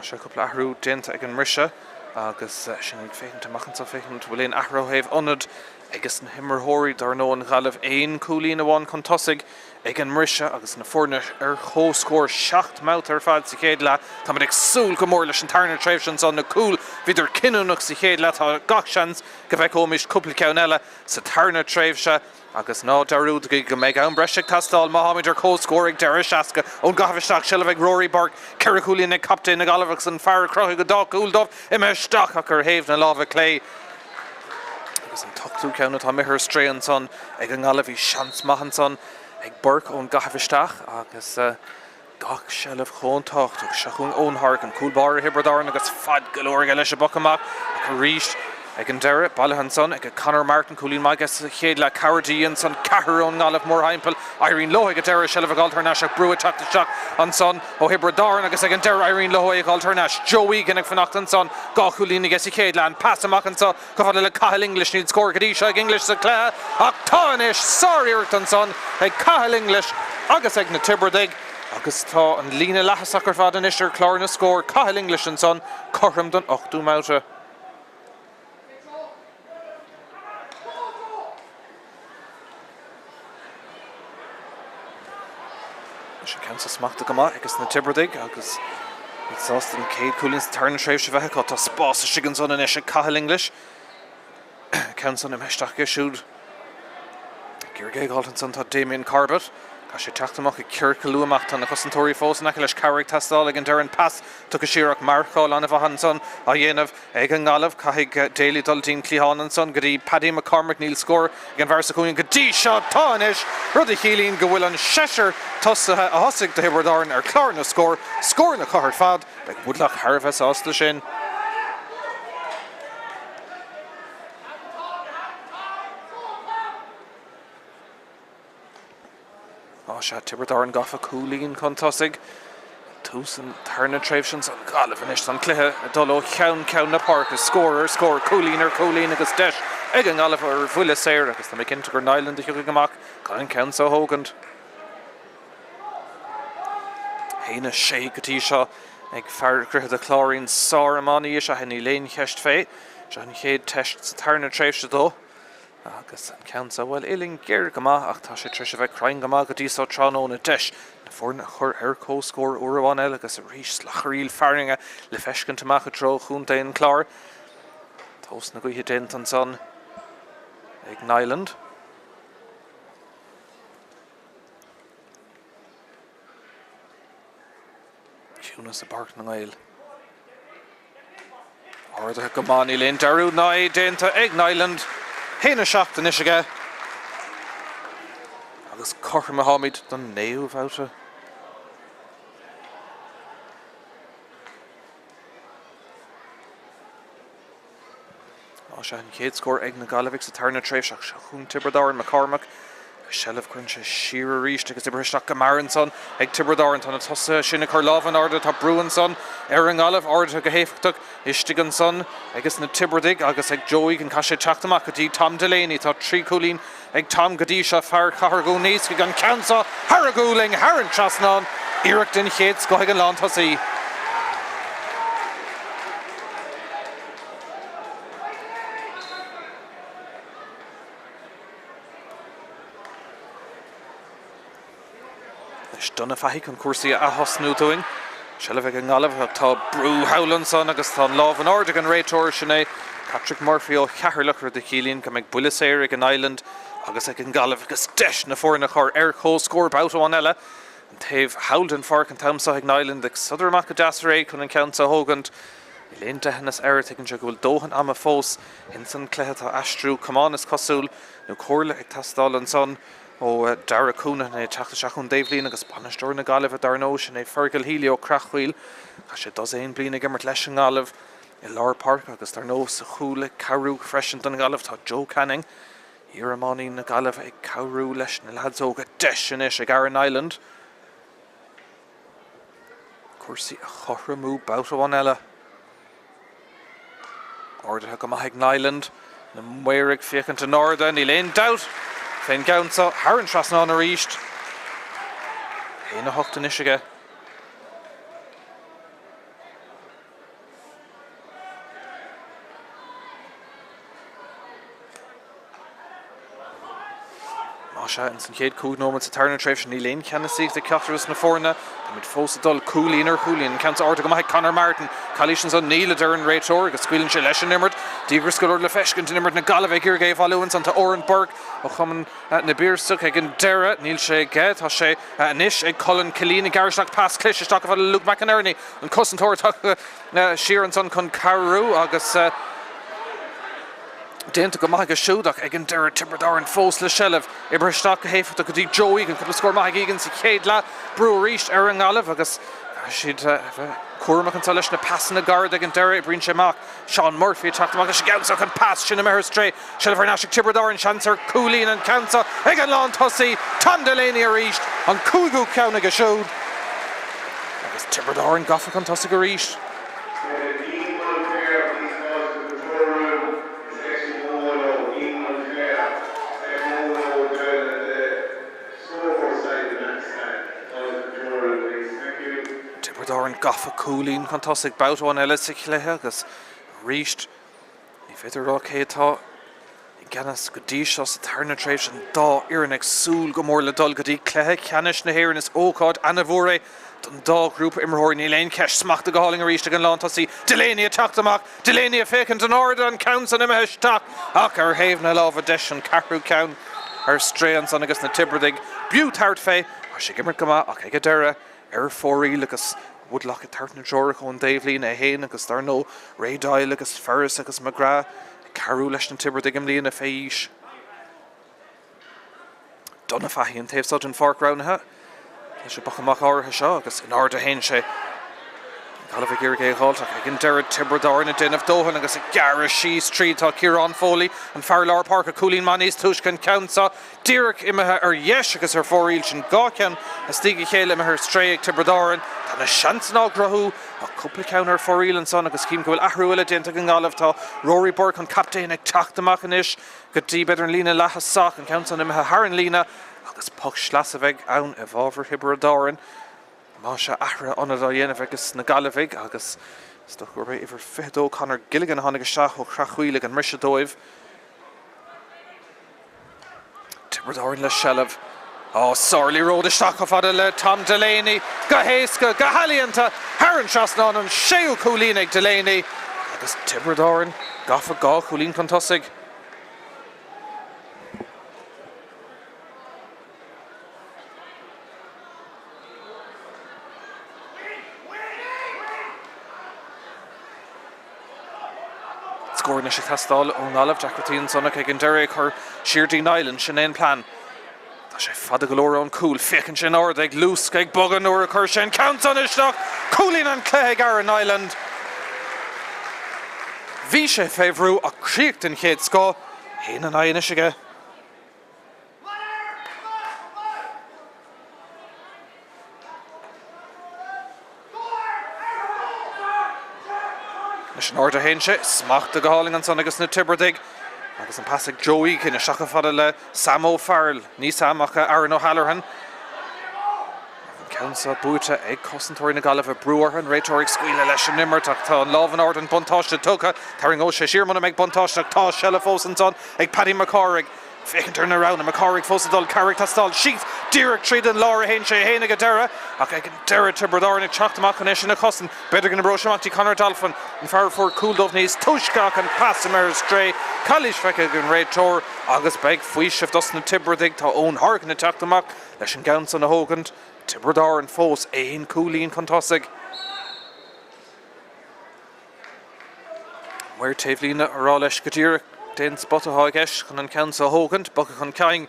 Sea, cúpla athrú déanta ag an mbriseadh agus sinn ag féachaint amach anseo, féachaint an bhfuil aon athrú ó thaobh ionad ages na himreoirí. Dar ndóigh, an Ghaillimh aon chúilín amháin chun tosaigh ag an mbriseadh agus na foirne ar comhscór 7 mbabhta ar fad sa chéad leath. Táimid ag súil go mór leis an tarna tréimhse anseo. Na cúil, bhíodar cinniúnach sa chéad leath. Tá gach seans go bhfeicfimid cúpla ceann eile sa tarna tréimhse. Agus ná dearúdaigí go mbeidh am breise ag teastáil má tháimid ar comhscór ag deireadh. 60 ón gcaitheamh isteach, seilbh ag Rory Burke, 4 chúilín ag captaen na Gaillimhe agus an fear a chruthaigh an dá chúl dóibh imithe isteach ach ar thaobh na láimhe clé. Agus an t-ochtú ceann atá imithe ar strae ansan ag an nGaillimh. Bhí seans maith ansan ag Burke ón gcaitheamh isteach agus. Gach seilbh chomh tábhachtach. Seo chugainn Eoin Horgan, cúl báire Thiobraid Árann agus fad go leor aige leis an bpoc amach ach arís ag an deireadh, bailithe ansan ag Conor Martin, cúilín maith aige sa chéad leath, cabhair de dhíth ansan, ceathrar ón nGaillimh mórthimpeall, éiríonn leo ag an deireadh seilbh a fháil thar n-ais ach brú ag teacht isteach ansan ó Thiobraid Árann agus ag an deireadh éiríonn leo é a fháil thar n-ais. Joe Egan ag fanacht ansan, 2 chúilín aige sa chéad leath, an pas amach anso Chomh fada le Cathal English, níl scór go dtí seo ag English sa chluiche ach tá anois! Sár-iarracht ansan ag Cathal English agus ag na Tiobradaigh agus tá an líne leaththosach ar fad anois ar chlár na scór. Cathal English ansan cothrom don ochtú mbabhta. Anois an ceann seo smachtaithe go maith ages na Tiobradaigh agus iad sásta an chéad chúilín sa tarna tréimhse a bheith acu. Tá spás istigh ansan anois ag Cathal English. Ceann san imithe isteach aige siúd. Ag iarraidh é a fháilt ansan tá Damien Corbett. Caithfidh sé teacht amach ag ciorcalú amach. Tá na cosantóirí fós in aice leis. Cabhair ag teastáil ag an deireadh. An pas tugtha siar ach marcáil an-mhaith ansan á dhéanamh ag an nGaillimh. Caithfidh Daly dul dtí'n cliathán ansan go dtí Paddy McCormack. Níl scór ag an bhfear sa chúinne go dtí seo. Tá anois, rud a chiallaíonn go bhfuil an seisear tosaithe a thosaigh do Thiobraid Árann ar chlár na scór, scóranna acu ar fad. Beidh Woodlock thar a bheith sásta leis sin. Á sea, Tiobraid Árann gafa cúilín chun tosaigh. Tús an tarna tréimhse ansan. Gaillimh anois. Tá an cluiche ag dul ó cheann ceann na páirce, scór ar scór, cúilín ar chúilín agus deis ag an nGaillimh ar bhuille saor agus tá mé cinnte gur Niland a thiocfaidh amach chun an ceann so a thógaint. 1-6 go dtí seo ag fear Dhroichead a' Chláirín. Sár-iománaí is ea é, níl aon cheist fé. Seo an chéad teist sa tarna tréimhse dó. Agus an ceann seo, bhuel, uillinn géar go maith ach tá sé tar éis a bheith cruinn go maith go dtí so tráthnóna. Deis na foirne a chur ar comhscór uair amháin eile agus arís slacharaíl fearthainne le feiscint amach i dtreo chontae an Chláir. Tomhas na gaoithe déanta ansan ag Niland. Ciúnas i bPáirc na nGael. Ardaithe go maith, níl aon dearúd ná é déanta ag Niland. 1-7 anois aige. Agus cothrom atáimid don naoú bhabhta. Á sea, an chéad scór ag na Gaillimhigh sa tarna tréimhse ach seo chugainn Tiobraid Árann, McCormack le seilbh, cuireann sé siar arís agus oibrithe isteach go mear ansan ag Tiobraid Árann. Tá na tosaithe sin ag cur lámh in airde, tá brú ansan ar an nGaillimh, ardaithe go héifeachtach istigh ansan ages na Tiobradaigh agus ag Joe Egan. Caithfidh sé teacht amach go dtí Tom Delaney. Tá 3 chúilín ag Tom go dtí seo, fear Chathair Dhún Iascaigh, an ceann seo thar a ghualainn, thar an trasnán, iarracht den chéad scoth ag an lántosaí. Anois Donagh Fahy chun cúrsaí a ath-thosnú dúinn. Seilbh ag an nGaillimh ach tá brú thall ansan agus tá an lámh in airde ag an réiteoir, sin é Patrick Murphy ó Cheatharlach, rud a chiallaíonn go mbeidh buille saor ag an Niland agus ag an nGaillimh agus deis na foirne a chur ar comhscór babhta amháin eile. An taobh thall den pháirc an t-am seo ag Niland ag sodar amach go deas réidh chun an ceann seo a thógaint. Níl aon deitheanas air, tuigeann sé go bhfuil dóthain ama fós ins an cluiche. Tá aistriú camáin is cosúil, nó comhairle ag teastáil ansan ó Darragh Counihan, é ag teacht isteach ón dtaobhlíne agus bainisteoir na Gaillimhe dar ndóigh, sin é Fergal Healy ó Creachmhaoil. Chaith sé dosaen bliain ag imirt leis an nGaillimh i lár páirce agus dar ndóigh sa chúl ag cabhrú freisin don Ghaillimh tá Joe Canning, iar-iománaí na Gaillimhe ag cabhrú leis na leaids óga. Deis anois ag Aaron Niland cúrsaí a chothromú babhta amháin eile. Ardaithe go maith ag Niland. Na maoir ag féachaint in airde, níl aon dabht fén gceann seo. Thar an trasnán arís. 1-8 anois aige. Sea, ins an chéad 5 nóiméad sa tarna tréimhse níl aon cheannasaíocht ag ceachtar dos na foirne. Táimid fós ag dul cúilín ar chúilín. An ceann seo ardaithe go maith ag Conor Martin. Calaois ansan níl, a deir an réiteoir agus scaoileann sé leis an imirt. Díograis go leor le feiscint in imirt na Gaillimhe ag iarraidh é a bhailiú ansan. Tá Odhrán Burke ó Chumann na bPiarsach ag an deireadh. Níl sé aige. Tá sé anois ag Colin Killeen ag gearradh isteach pas cliste isteach chomh fada le Luke McInerney. An cosantóir tagtha siar ansan chun cabhrú agus. Déanta go maith aige siúd ach ag an deireadh Tiobraid Árann fós le seilbh. Oibrithe isteach go héifeachtach go dtí Joe Egan. Cúpla scór maith ag Egan sa chéad leath. Brú arís ar an nGaillimh agus caithfidh siad a bheith cúramach anseo leis na pasanna gairid ag an deireadh. Oibríonn sé amach. Seán Murphy ag teacht amach leis an gceann seo ach an pas sin imithe ar strae. Seilbh thar n-ais ag Tiobraid Árann. Seans ar chúilín an ceann seo ag an lántosaí Tom Delaney arís. An cúigiú ceann aige siúd agus Tiobraid Árann gafa chun tosaigh arís. Tiobraid Árann gafa cúilín chun tosaigh babhta amháin eile sa chluiche agus arís ní féidir a rá cé atá i gceannas go dtí seo sa tarna tréimhse. An dá fhoireann ag súil go mór le dul go dtí cluiche ceannais na hÉireann. Is ócáid ana-mhór é don dá ghrúpa imreoirí. Níl aon cheist. Smachtaithe go hálainn arís ag an lántosaí Delaney ag teacht amach. Delaney ag féachaint in airde, an ceann san imithe isteach ach ar thaobh na láimhe deise an ceathrú ceann ar strae ansan agus na Tiobradaigh b'fhiú tabhairt fé. Tá sé ag imirt go maith ach ag an deireadh ar fóraoil agus Woodlock ag tabhairt na dtreorach ón dtaobhlíne é féin agus dar ndóigh Ray Doyle agus Ferris agus McGrath ag cabhrú leis na Tiobradaigh i mbliana fé aois. Donagh Fahy an taobh seo den pháirc roghnaithe leis an bpoc amach áirithe seo agus in airde a théann sé. Gaillimh ag iarraidh é a dh'fháilt ach ag an deireadh Tiobraid Árann ag déanamh dóthain agus ag gearradh síos tríd tá Ciarán Foley, an fear lár páirce, cúilín maith níos túisce an ceann seo díreach imithe ar dheis agus ar fóraoil. Sin dhá cheann as diaidh a chéile imithe ar strae ag Tiobraid Árann. Tá na seansanna á gcruthú ach cúpla ceann ar fóraoil ansan agus chím go bhfuil athrú eile déanta ag an nGaillimh. Tá Rory Burke, an captaen, ag teacht amach anois go dtí b'fhéidir an líne leath-thosach, an ceann san imithe thar an líne agus poc sleasa a bheidh ann i bhfabhar Thiobraid Árann. Más ea, athruithe ionaid á dhéanamh ages na Gaillimhigh agus is dócha gurb é uimhir 22 Conor Gilligan a tháinig isteach ó Shrath Chaoil ag an mbriseadh dóibh. Tiobraid Árann le seilbh. Á, sárliathróid isteach chomh fada le Tom Delaney. Go héasca, go healaíonta, thar an trasnán, an séú cúilín ag Delaney agus Tiobraid Árann gafa dhá chúilín chun tosaigh. Scór anois ag teastáil ón nGaillimh. Deacrachtaí ansan ach ag an deireadh é a chur siar dtí Niland. Sin é an plean. Tá sé fada go leor ón gcúl. Féachann sé in airde, ag luascadh, ag bogadh nuair a chuir sé an ceann san isteach. Cúilín an chluiche ag Aaron Niland. Bhí sé fé bhrú ach críoch den chéad scoth. Haon in aghaidh anois aige. Anois in airde a théann sé, smachtaithe go hálainn ansan ages na Tiobradaigh agus an pas ag Joe Egan isteach chomh fada le Sam O'Farrell, ní Sam ach Aaron O'Halloran. An ceann seo buaite ag cosantóirí na Gaillimhe, brú orthu, an réiteoir ag scaoileadh leis an imirt ach tá an lámh in airde, an buntáiste tugtha. Tarraingeoidh sé siar muna mbeidh buntáiste ach tá seilbh fós ansan ag Paddy McCarraig. Féachaint ar na roghanna, McCarraig fós ag dul, cabhair ag teastáil, síos díreach tríd an lár a théann sé féin ag an deireadh ach ag an deireadh Tiobraid Árann ag teacht amach chun é sin a chosaint. B'fhéidir go n-oibreoidh sé amach dtí Conor Dolphin, an fear a fuair cúl dóibh níos túisce ach an pas imithe ar strae, calaois feicthe ag an réiteoir agus beidh faoiseamh dos na Tiobradaigh. Tá Eoin Horgan ag teacht amach leis an gceann san a thógaint. Tiobraid Árann fós aon chúilín chun tosaigh. Maor taobhlíne ag rá leis go díreach cén spot atá i gceist chun an ceann seo a thógaint. Bogtha chun cinn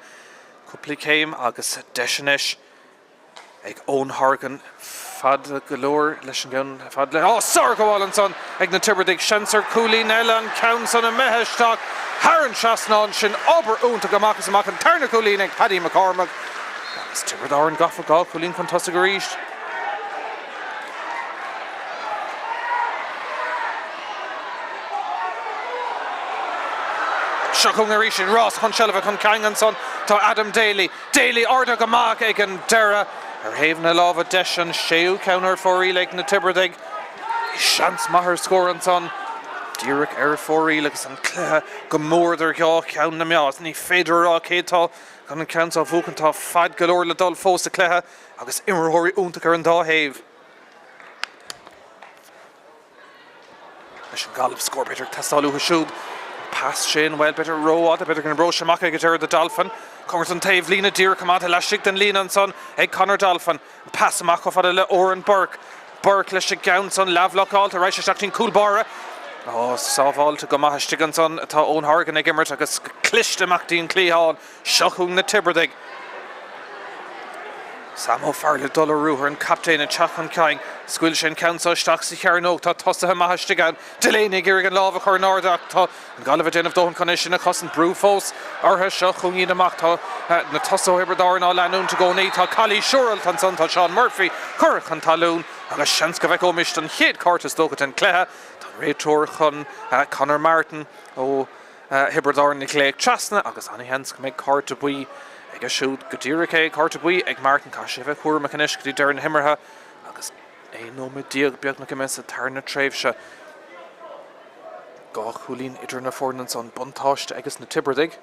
cúpla céim agus deis anois ag Eoin Horgan fada go leor leis an gceann fad le. Á, sárghabháil ansan ag na Tiobradaigh. Seans ar chúilín eile an ceann san imithe isteach thar an trasnán. Sin obair iontach amach is amach an tarna cúilín ag Paddy McCormack agus Tiobraid Árann gafa dhá chúilín chun tosaigh arís. Seo chugainn arís an rás chun seilbhe chun cinn ansan. Tá Adam Daly. Daly ardaithe go maith ag an deireadh. Ar thaobh na láimhe deise an séú ceann ar fóraoil ag na Tiobradaigh. Seans maith ar scór ansan. Díreach ar fóraoil agus an cluiche go mór idir dhá cheann na meá. Ní féidir a rá cé atá chun an ceann seo a bhuachan. Tá fad go leor le dul fós sa chluiche agus imreoirí iontach ar an dá thaobh. Leis an Ghaillimh, scór b'fhéidir ag teastáil uathu siúd. An pas sin, bhuel, b'fhéidir rófhada, b'fhéidir go n-oibreoidh sé amach ag an deireadh do Dolphin. Cóngarach don taobh líne, díreach coimeádta laistigh den líne ansan ag Conor Dolphin. An pas amach chomh fada le Odhrán Burke. Burke leis an gceann san, leathbhlocáilte, raghaidh sé isteach dtí'n cúl báire. Ó, sábháilte go maith istigh ansan atá Eoin Horgan ag imirt agus go cliste amach dtí'n cliathán. Seo chugainn na Tiobradaigh. Sam Ó Fearghail ag dul ar ruathar, an captaen ag teacht chun cinn. Scaoil sé an ceann seo isteach sa chearnóg. Tá tosaithe maithe istigh ann. Delaney ag iarraidh an lámh a chur in airde ach tá an Ghaillimh ag déanamh dóthain chun é sin a chosaint. Brú fós orthu. Seo chugainn iad amach. Tá na tosaithe ó Thiobraid Árann á leanúint i gcónaí. Tá calaois siúráilte ansan. Tá Seán Murphy curtha chun talún agus seans go bhfeicfimist an chéad chárta is dócha den chluiche. Tá an réiteoir chun Conor Martin ó Thiobraid Árann a ghlaoch trasna agus an-sheans go mbeidh cárta buí aige siúd. Go díreach é, cárta buí ag Martin. Caithfidh sé a bheith cúramach anois go dtí deireadh na himeartha agus 11 nóiméad beagnach imithe sa tarna tréimhse. Dá chúilín idir na foirne ansan, buntáiste ages na Tiobradaigh.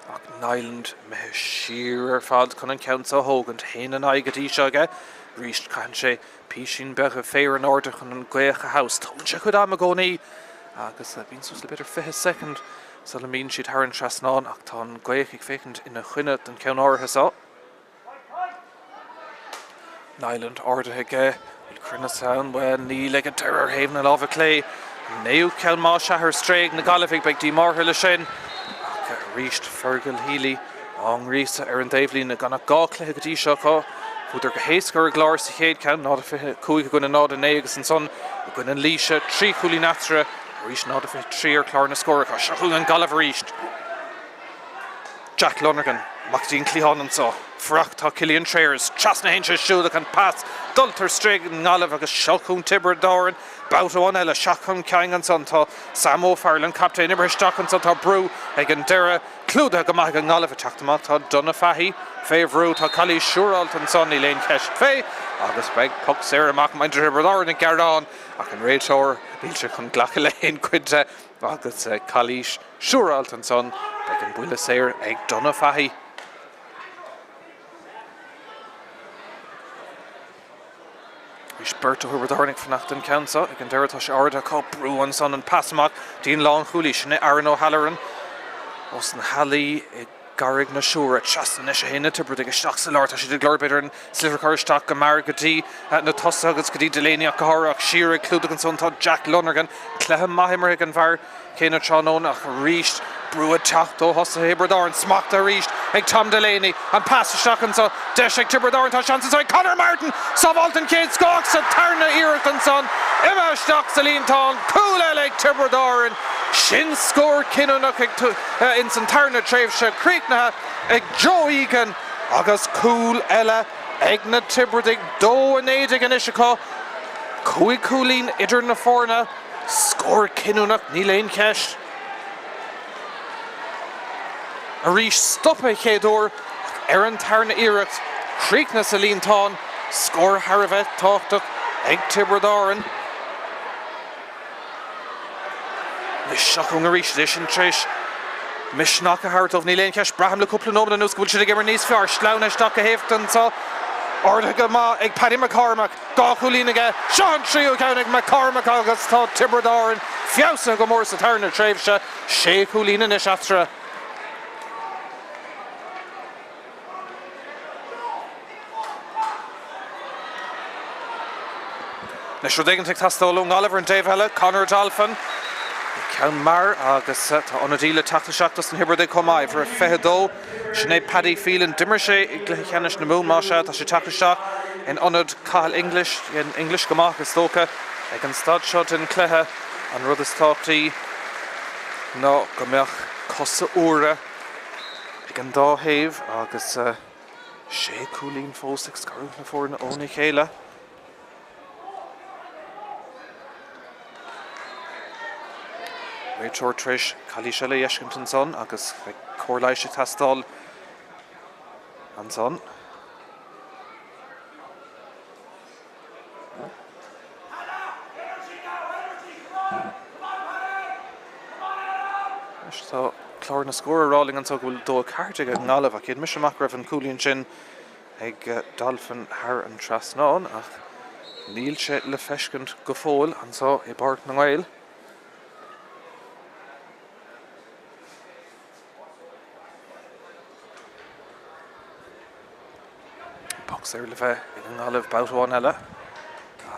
Ach Niland imithe siar ar fad chun an ceann seo a thógaint. Haon in aghaidh go dtí seo aige. Arís caitheann sé písín beag féir in airde chun an ghaoth a thomhas. Tógann sé a chuid ama i gcónaí agus bíonn suas le b'fhéidir 20 soicind sula mbíonn siad thar an trasnán ach tá an ghaoth ag féachaint ina choinne don cheann áirithe seo. Niland ardaithe aige. Bhfuil cruinneas ann? Bhuel, níl ag an deireadh ar thaobh na láimhe clé. An naoú ceann más ea ar strae ag na Gaillimhigh, beidh díomá orthu leis sin. Ach arís Fergal Healy á ngríosadh ar an dtaobhlíne gan ach dá chluiche go dtí seo acu. Bhuadar go héasca ar an gClár sa chéad cheann, 0-25 i gcoinne 0-9 agus ansan i gcoinne an Laoise, trí chúilín eatarthu, arís 0-23 ar chlár na scóracha. Seo chugainn an Ghaillimh arís. Jack Lonergan amach go dtí an cliathán anseo. Fuireach tá Cillian Trayers. Trasna a théann sé siúd ach an pas dulta ar strae ag an nGaillimh agus seo chugainn Tiobraid Árann. Babhta amháin eile isteach chun cinn ansan tá Sam Ó Fearghail, an captaen, imithe isteach ansan tá brú ag an deireadh. Clúdaithe go maith ag an nGaillimh ag teacht amach tá Donagh Fahy fé bhrú. Tá calaois siúráilte ansan, níl aon cheist fé agus beidh poc saor amach muintir Thiobraid Árann ag gearán ach an réiteoir níl sé chun glacadh le haon chuid de agus calaois Siúráilte ansan, beidh an buille saor ag Donagh Fahy. Arís beirt ó Thiobraid Árann ag fanacht don cheann seo. Ag an deireadh tá sé ardaithe acu. Brú ansan, an pas amach dtí an lánchúlaí. Sin é Aaron O'Halloran ós na hEalaí i gCarraig na Siúire. Trasna anois a théann na Tiobradaigh isteach sa lár. Tá siad ag lorg b'fhéidir an sliotar a chur isteach go mear go dtí na tosaithe agus go dtí Delaney ach go háirithe ach siar ag clúdach ansan tá Jack Lonergan. Cluiche maith imeartha ag an bhfear céanna tráthnóna ach arís brú ag teacht ó thosaithe Thiobraid Árann. Smachtaithe arís ag Tom Delaney. An pas isteach anseo. Deis ag Tiobraid Árann. Tá seans anseo ag Conor Martin! Sábháilte den chéad scoth ach sa tarna iarracht ansan imithe isteach sa líontán. Cúl eile ag Tiobraid Árann. Sin scór cinniúnach ag ins an tarna tréimhse. Críochnaithe ag Joe Egan agus cúl eile ag na Tiobradaigh. 2-19 anois acu. Cúig chúilín idir na foirne. Scór cinniúnach, níl aon cheist. Arís, stoptha a chéad uair ach ar an tarna iarracht, críochnaithe sa líontán. Scór thar a bheith tábhachtach ag Tiobraid Árann. Anois seo chugainn arís é sin tar éis misneach a thabhairt dóibh, níl aon cheist. Braithim le cúpla nóiméad anuas go bhfuil siad ag imirt níos fearr. Sleamhnaithe isteach go héifeachtach anseo. Ardaithe go maith ag Paddy McCormack. Dá chúilín aige. Seo an tríú ceann ag McCormack agus tá Tiobraid Árann feabhsaithe go mór sa tarna tréimhse. Sé chúilín anois eatarthu. Anois rud éigin ag teastáil ón nGaillimh ar an dtaobh eile. Conor Dolphin. Ceann mear agus tá ionadaí le teacht isteach dos na Tiobradaigh chomh maith. Uimhir 22. Sin é Paddy Phelan. D'imir sé i gcluiche ceannais na Mumhan, más ea. Tá sé ag teacht isteach in ionad Cathal English. Dhein English go maith, is dócha, ag an staid seo den chluiche. An rud is tábhachtaí ná go mbeadh cosa úra ag an dá thaobh agus sé chúilín fós ag scarúint na foirne óna chéile. Réiteoir tar éis calaois eile a fheiscint ansan agus beidh cóir leighis ag teastáil ansan. Anois tá clár na scór ag rá linn anseo go bhfuil 2-14 ag an nGaillimh ach dhein mise amach go raibh an cúilín sin ag Dolphin thar an trasnán ach níl sé le feiscint go fóill anseo i bPáirc na nGael. Poc saor le bheith ag an nGaillimh babhta amháin eile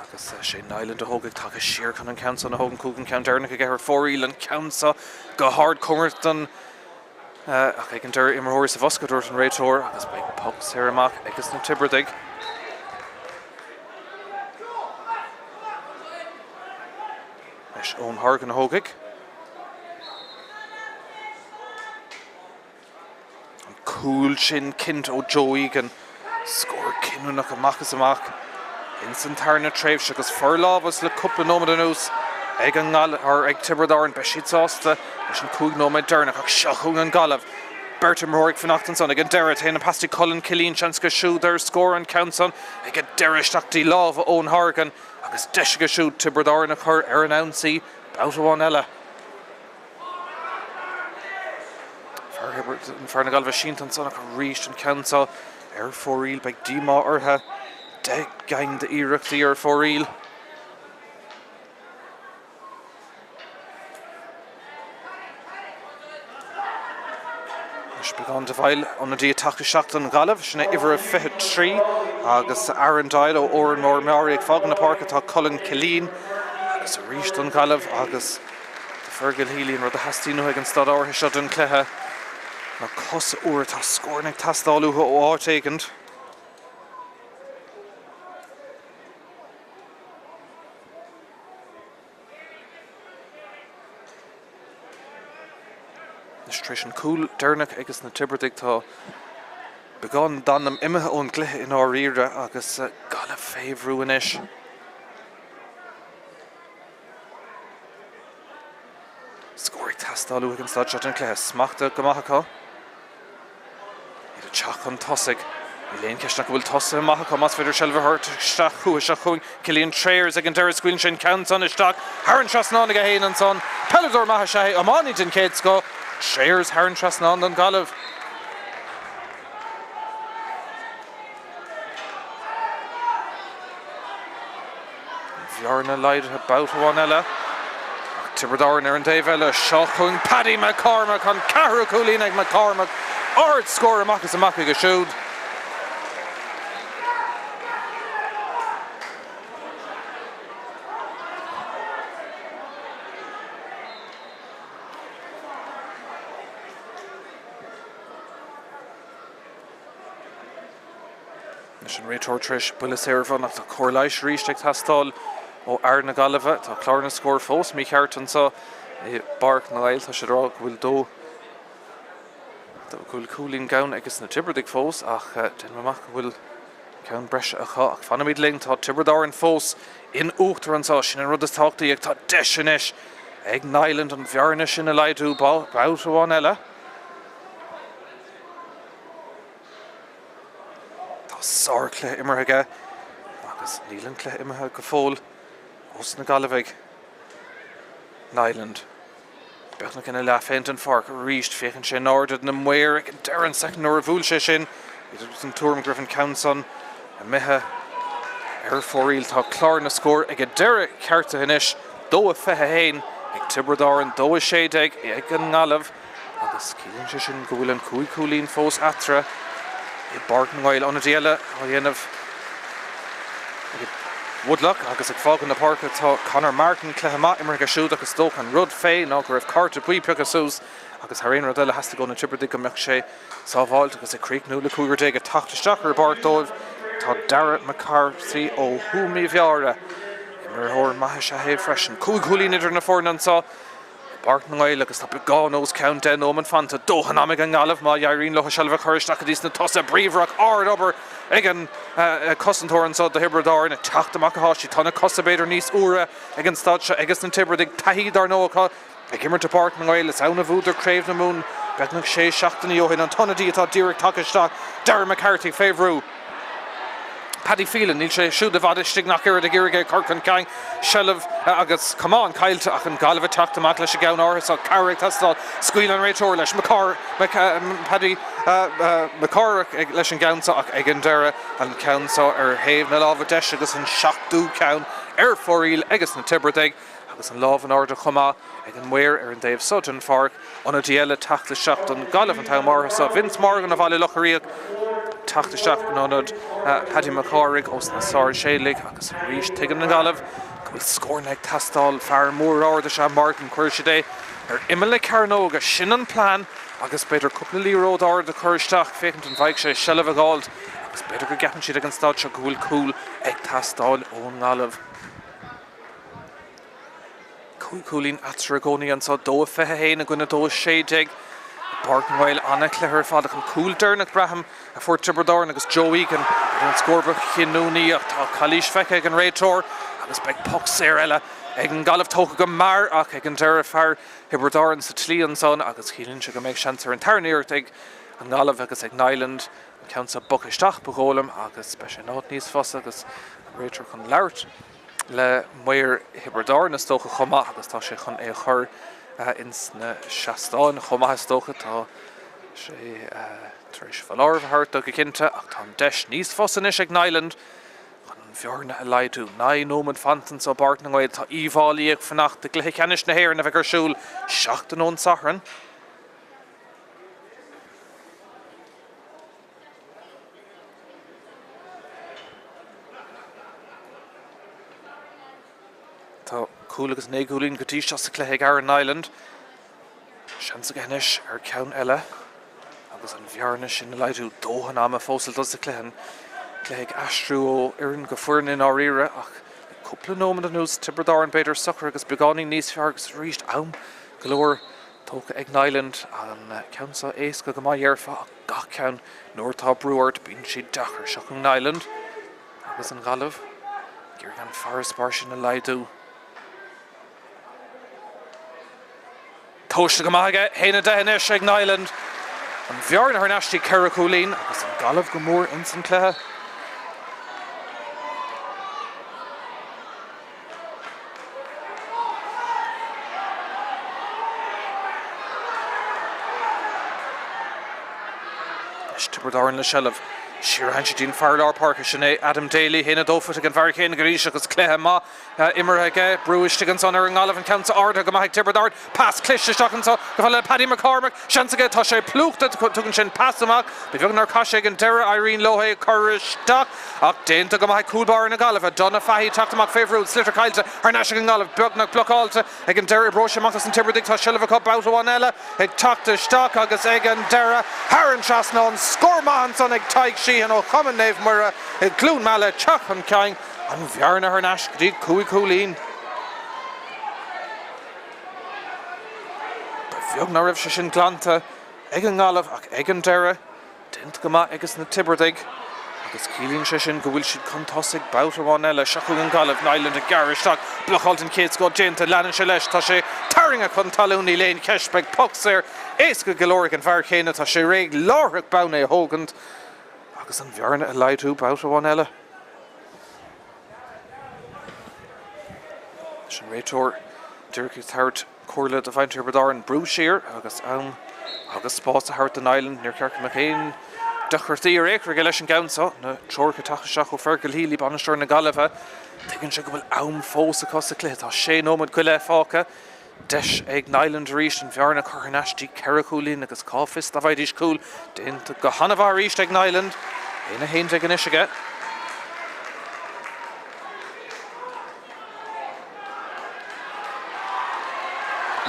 agus sé Niland a thógfaidh tagtha siar chun an ceann san a thógaint chuig an ceann deireanach aige ar fóraoil an ceann seo go hard cóngarach don ach ag an deireadh imreoirí sa bhosca a dúirt an réiteoir agus beidh poc saor amach ages na Tiobradaigh. Anois Eoin Horgan a thógfaidh. An cúl sin cinnte ó Joe Egan. Scór cinniúnach amach is amach ins an tarna tréimhse agus forlámhas le cúpla nóiméad anuas ag an nGaillimh, or ag Tiobraid Árann. Beidh siad sásta leis an 5 nóiméad deireanach ach seo chugainn an Ghaillimh. Beirt imreoir ag fanacht ansan ag an deireadh. Téann an pas chuig Colin Killeen, seans aige siúd ar scór an ceann san ag an deireadh isteach dtí lámha Eoin Horgan agus deis aige siúd Tiobraid Árann a chur ar an ionsaí babhta amháin eile. Fear na Gaillimhe sínte ansan ach arís an ceann seo ar fóraoil. Beidh díomá orthu. 10 gcinn d'iarrachtaí ar fóraoil. Anois beagán de mhoill, ionadaí ag teacht isteach don Ghaillimh, sin é uimhir a 23 agus Aaron Doyle ó Órán Mór Meáraí ag fágáil na páirce tá Colin Killeen agus arís don Ghaillimh agus do Fergal Healy an rud a theastaíonn uathu ag an staid áirithe seo den chluiche ná cosa úra. Tá scóranna ag teastáil uathu ó áit éigint. Anois tar éis an cúl deireanach ages na Tiobradaigh tá beagán d'anam imithe ón gcluiche i ndáiríre agus Gaillimh fé bhrú anois. Scór ag teastáil uathu ag an staid seo den chluiche. Smachtaithe go maith acu. Iad ag teacht chun tosaigh. Níl aon cheist ach go bhfuil tosaithe maith acu más féidir seilbh a thabhairt isteach chucu. Seo chugainn Cillian Trayers ag an deireadh. Scaoileann sé an ceann san isteach thar an trasnán aige féin ansan. Peileadóir maith is ea é, iománaí den chéad scoth. Trayers thar an trasnán don Ghaillimh. An bhearna laghdaithe babhta amháin eile ach Tiobraid Árann ar an dtaobh eile. Seo chugainn Paddy McCormack, an ceathrú cúilín ag McCormack. Ard scór amach is amach aige siúd. Anois an réiteoir tar éis buille saor a bhronnadh. Tá cóir leighis arís ag teastáil ó fhear na Gaillimhe. Tá clár na scór fós mícheart anseo i bPáirc na nGael. Tá siad ag rá go bhfuil dó go bhfuil cúilín gann ages na Tiobradaigh fós ach déanaim amach go bhfuil ceann breise acu. Ach fanfaimid linn, tá Tiobraid Árann fós in uachtar anseo. Sin an rud is tábhachtaí ach tá deis anois ag Niland an bhearna sin a laghdú babhta amháin eile. Tá sárchluiche imeartha aige agus níl an cluiche imithe go fóill ós na Gaillimhigh. Niland. Beagnach ina leath féin den pháirc arís. Féachann sé in airde do na maoir ag an deireadh an soicind nuair a bhuail sé sin. Iad den tuairim go raibh an ceann san imithe ar fóraoil. Tá clár na scór ag an deireadh ceartaithe anois. 2-21 ag Tiobraid Árann, 2-16 ag an nGaillimh. Agus ciallaíonn sé sin go bhfuil an 5 chúilín fós eatarthu i bPáirc na nGael. Ionadaí eile á dhéanamh ag Woodlock agus ag fágáil na páirce tá Conor Martin. Cluiche maith imeartha aige siúd ach is dócha an rud fé ná go raibh cárta buí pioctha suas agus thar aon rud eile theastaigh ó na Tiobradaigh go mbeadh sé sábháilte agus ag críochnú le cúigear déag ag teacht isteach ar an bpáirc dóibh tá Darragh McCarthy ó Thuaim Uí Mheára. Imreoir maith is ea é freisin. 5 chúilín idir na foirne anseo. I bPáirc na nGael agus tá beagán os cionn 10 nóiméad fanta. Dóthain ama ag an nGaillimh má éiríonn leo seilbh a chur isteach go dtí sna tosaithe. Bríomhar ach ard-obair ag an cosantóir anseo do Thiobraid Árann. Ag teacht amach atá siad. Tá na cosa b'fhéidir níos úire ag an staid seo ages na Tiobradaigh. Taithí dar ndóigh acu ag imirt i bPáirc na nGael. Is ann a bhuadar Craobh na Mumhan beagnach sé seachtainí ó shin. An t-ionadaí atá díreach tagtha isteach, Darragh McCarthy, fé bhrú. Paddy Phelan, níl sé siúd i bhfad istigh nach oiread ag iarraidh é a chur chun cinn. Seilbh agus camán caillte ach an Ghaillimh ag teacht amach leis an gceann áirithe seo. Cabhair ag teastáil. Scaoil an réiteoir leis. Paddy McCormack leis an gceann seo ach ag an deireadh an ceann seo ar thaobh na láimhe deise agus an seachtú ceann ar fóraoil ages na Tiobradaigh agus an lámh in airde chomh maith ag an maor ar an dtaobh so den pháirc. Ionadaí eile teacht isteach don Ghaillimh an t-am áirithe seo, Vince Morgan ó Bhaile Locha Riach teacht isteach in ionad Paddy McCarraigh ós na Sáirséalaigh agus arís tuigeann an Ghaillimh go bhfuil scóranna ag teastáil. Fear mór ard is ea Morgan, cuirfidh siad é ar imeall na cearnóige, sin an plean agus b'fhéidir cúpla liathróid ard a chur isteach féachaint an bhfaighidh sé seilbh a dh'fháilt agus b'fhéidir go gceapann siad ag an staid seo go bhfuil cúl ag teastáil ón nGaillimh. 5 chúilín eatarthu i gcónaí anseo, 2-21 i gcoinne 2-16 i bPáirc na nGael. An-chluiche ar fad ach an cúl deireanach, braithim, a fuair Tiobraid Árann agus Joe Egan ar an scór ba chinniúnaí ach tá calaois feicthe ag an réiteoir agus beidh poc saor eile ag an nGaillimh tógtha go mear ach ag an deireadh fear Thiobraid Árann sa tslí ansan agus ciallaíonn sé go mbeidh seans ar an tarna iarracht ag an nGaillimh agus ag Niland an ceann seo bogtha isteach ba dhóigh liom agus beidh sé in áit níos fusa agus an réiteoir chun labhairt le maor Thiobraid Árann is dócha chomh maith agus tá sé chun é a chur ins na seastáin chomh maith is dócha. Tá sé tar éis foláireamh a thabhairt dó go cinnte ach tá an deis níos fusa anois ag Niland chun an bhearna a laghdú. 9 nóiméad fanta anso i bPáirc na nGael. Tá Uíbh Fhailí ag fanacht i gcluiche ceannais na hÉireann a bheidh ar siúl seachtain ón Satharn. Tá cúl agus 9 gcúilín go dtí seo sa chluiche ag Aaron Niland. Seans aige anois ar cheann eile agus an bhearna sin a laghdú. Dóthain ama fós le dul sa chluiche. An cluiche ag aistriú ó fhoireann go foireann i ndáiríre ach le cúpla nóiméad anuas Tiobraid Árann b'fhéidir socair agus beagáinín níos fearr agus arís am go leor tógtha ag Niland. An ceann seo éasca go maith dhéarfá ach gach ceann nuair atá brú ort bíonn siad deacair. Seo chugainn Niland agus an Ghaillimh ag iarraidh an farasbarr sin a laghdú. Tomhaiste go maith aige, 1-10 anois ag Niland. An bhearna thar n-ais dtí 4 chúilín agus an Ghaillimh go mór ins an cluiche. Anois Tiobraid Árann le seilbh. Siar a théann sé dtí'n fear lár páirce, sin é Adam Daly. 1-2 faighte ag an bhfear céanna arís agus cluiche maith imeartha aige. Brú istigh ansan ar an nGaillimh, an ceann seo ardaithe go maith ag Tiobraid Árann. Pas cliste isteach anso go fada le Paddy McCormack. Seans aige, tá sé plúchta, tugann sin pas amach. Ba bheag nár chaith sé ag an deireadh, éiríonn leo é a chur isteach ach déanta go maith ag cúl báire na Gaillimhe, Donagh Fahy, teacht amach fé bhrú, sliotar caillte thar n-ais ag an nGaillimh, beagnach blocáilte ag an deireadh, oibreoidh sé amach dos na Tiobradaigh, tá seilbh acu babhta amháin eile ag teacht isteach agus ag an deireadh thar an trasnán, scór maith ansan ag Tadhg Sheehan ó Chumann Naomh Muire i gCluain Meala, teacht chun cinn, an bhearna thar n-ais go dtí 5 chúilín. Ba bheag ná raibh sé sin glanta ag an nGaillimh ach ag an deireadh, déanta go maith ages na Tiobradaigh agus ciallaíonn sé sin go bhfuil siad chun tosaigh babhta amháin eile. Seo chugainn an Ghaillimh, Niland ag gearradh isteach, blocáil den chéad scoth déanta, leanann sé leis, tá sé tarraingthe chun talún, níl aon cheist, beidh poc saor éasca go leor ag an bhfear céanna, tá sé réidh láithreach bonn é a thógaint agus an bhearna a laghdú babhta amháin eile. Leis an réiteoir díreach ag tabhairt comhairle do mhuintir Thiobraid Árann brú siar agus am agus spás a thabhairt do Niland. Níor cheart go mbeadh aon deacrachtaí ar aon chor aige leis an gceann seo. Na treoracha ag teacht isteach ó Fergal Healy, bainisteoir na Gaillimhe. Tuigeann sé go bhfuil am fós acu sa chluiche. Tá sé nóiméad go leith fágtha. Deis ag Niland arís an bhearna a chur thar n-ais dtí 4 chúilín agus cá bhfios dá bhfaighidís cúl. Déanta go han-mhaith arís ag Niland. 1-11 anois aige.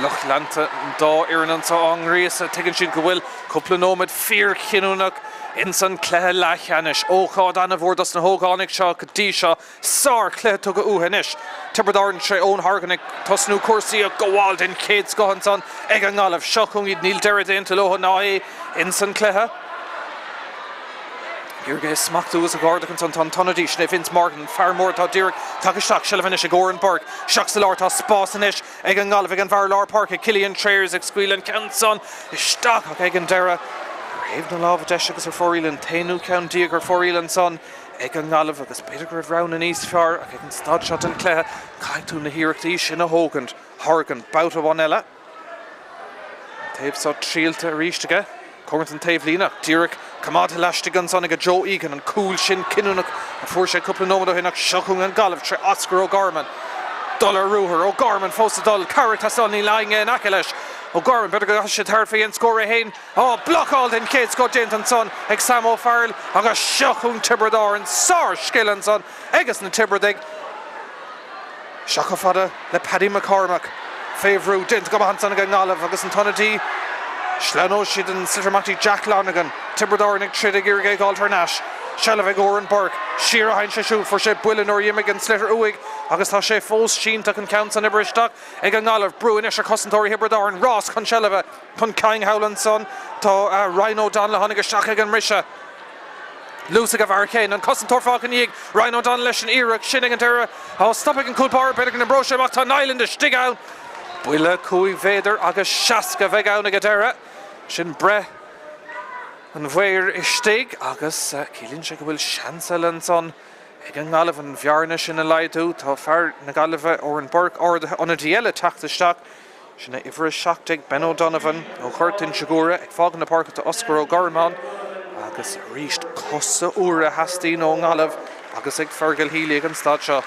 Lucht leanta an dá fhoireann anseo á ngríosadh. Tuigeann siad go bhfuil cúpla nóiméad fíorchinniúnach ins an cluiche leathcheannais. Ócáid an-mhór dos na hógánaigh seo go dtí seo. Sár-chluiche tugtha uathu anois. Tiobraid Árann tré Eoin Horgan ag tosnú cúrsaí ach gabháil den chéad scoth ansan ag an nGaillimh. Seo chugainn iad, níl deireadh déanta leo ná é ins an cluiche. Ag iarraidh é a smachtú agus a dh'ardach ansan tá an t-ionadaí, sin é Vince Morgan, an fear mór atá díreach tagtha isteach. Seilbh anois ag Odhrán Burke. Isteach sa lár tá spás anois ag an nGaillimh ag an bhfear lár páirce, Cillian Trayers ag scaoileadh an ceann san isteach ach ag an deireadh ar. Ar thaobh na láimhe deise agus ar fóraoil, an t-aonú ceann déag ar fóraoil ansan ag an nGaillimh agus b'fhéidir go raibh roghanna níos fearr ach ag an staid seo den chluiche caithfidh tú na hiarrachtaí sin a thógaint. Horgan, babhta amháin eile. An taobh seo triailte arís aige. Cóngarach don taobhlíne ach díreach coimeádta laistigh ansan ag Joe Egan, an cúl sin cinniúnach a fuair sé cúpla nóiméad ó shin ach seo chugainn an Ghaillimh tré Oscar O'Gorman. Dul ar ruathar. O'Gorman fós ag dul. Cabhair ag teastáil, níl éinne in aice leis. O'Gorman, b'fhéidir go gcaithfidh sé tabhairt faoi aon scór é féin. Á, blocáil den chéad scoth déanta ansan ag Sam O'Farrell agus seo chugainn Tiobraid Árann. Sár-scil ansan aiges na Tiobradaigh. Isteach chomh fada le Paddy McCormack. Fé bhrú, déanta go maith ansan ag an nGaillimh agus an t-ionadaí. Sleamhnóidh siad an sliotar amach dtí Jack Lonergan. Tiobraid Árann ag troid ag iarraidh é a dh'fháilt thar n-ais. Seilbh ag Odhrán Burke. Siar a théann sé siúd. Fuair sé buille nuair a dh'imigh an sliotar uaidh agus tá sé fós sínte ach an ceann san oibrithe isteach ag an nGaillimh. Brú anois ar chosantóirí Thiobraid Árann. Rás chun seilbhe chun cinn thall ansan. Tá Ryan O'Donnell a tháinig isteach ag an mbriseadh. Luas ag an bhfear céanna, an cosantóir fágtha ina dhiaidh, Ryan O'Donnell leis an iarracht sin ag an deireadh. Á, stop ag an gcúl báire, b'fhéidir go n-oibreoidh sé amach, tá Niland istigh ann. Buille 5 mhéadar agus 60 a bheidh ann ag an deireadh. Sin breith an mhaoir istigh agus ciallaíonn sé go bhfuil seans eile ansan ag an nGaillimh an bhearna sin a laghdú. Tá fear na Gaillimhe, Odhrán Burke, ardaithe, ionadaí eile ag teacht isteach. Sin é uimhir 17, Ben O'Donovan ó Ghort Inse Guaire ag fágaint na páirce tá Oscar Ó Gormáin agus arís cosa úra a theastaíonn ón nGaillimh agus ag Fergal Healy ag an staid seo.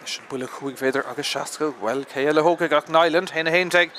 Leis an buille 5 mhéadar agus 60, bhuel, cé eile a thógfaidh ach Niland, 1-11 ag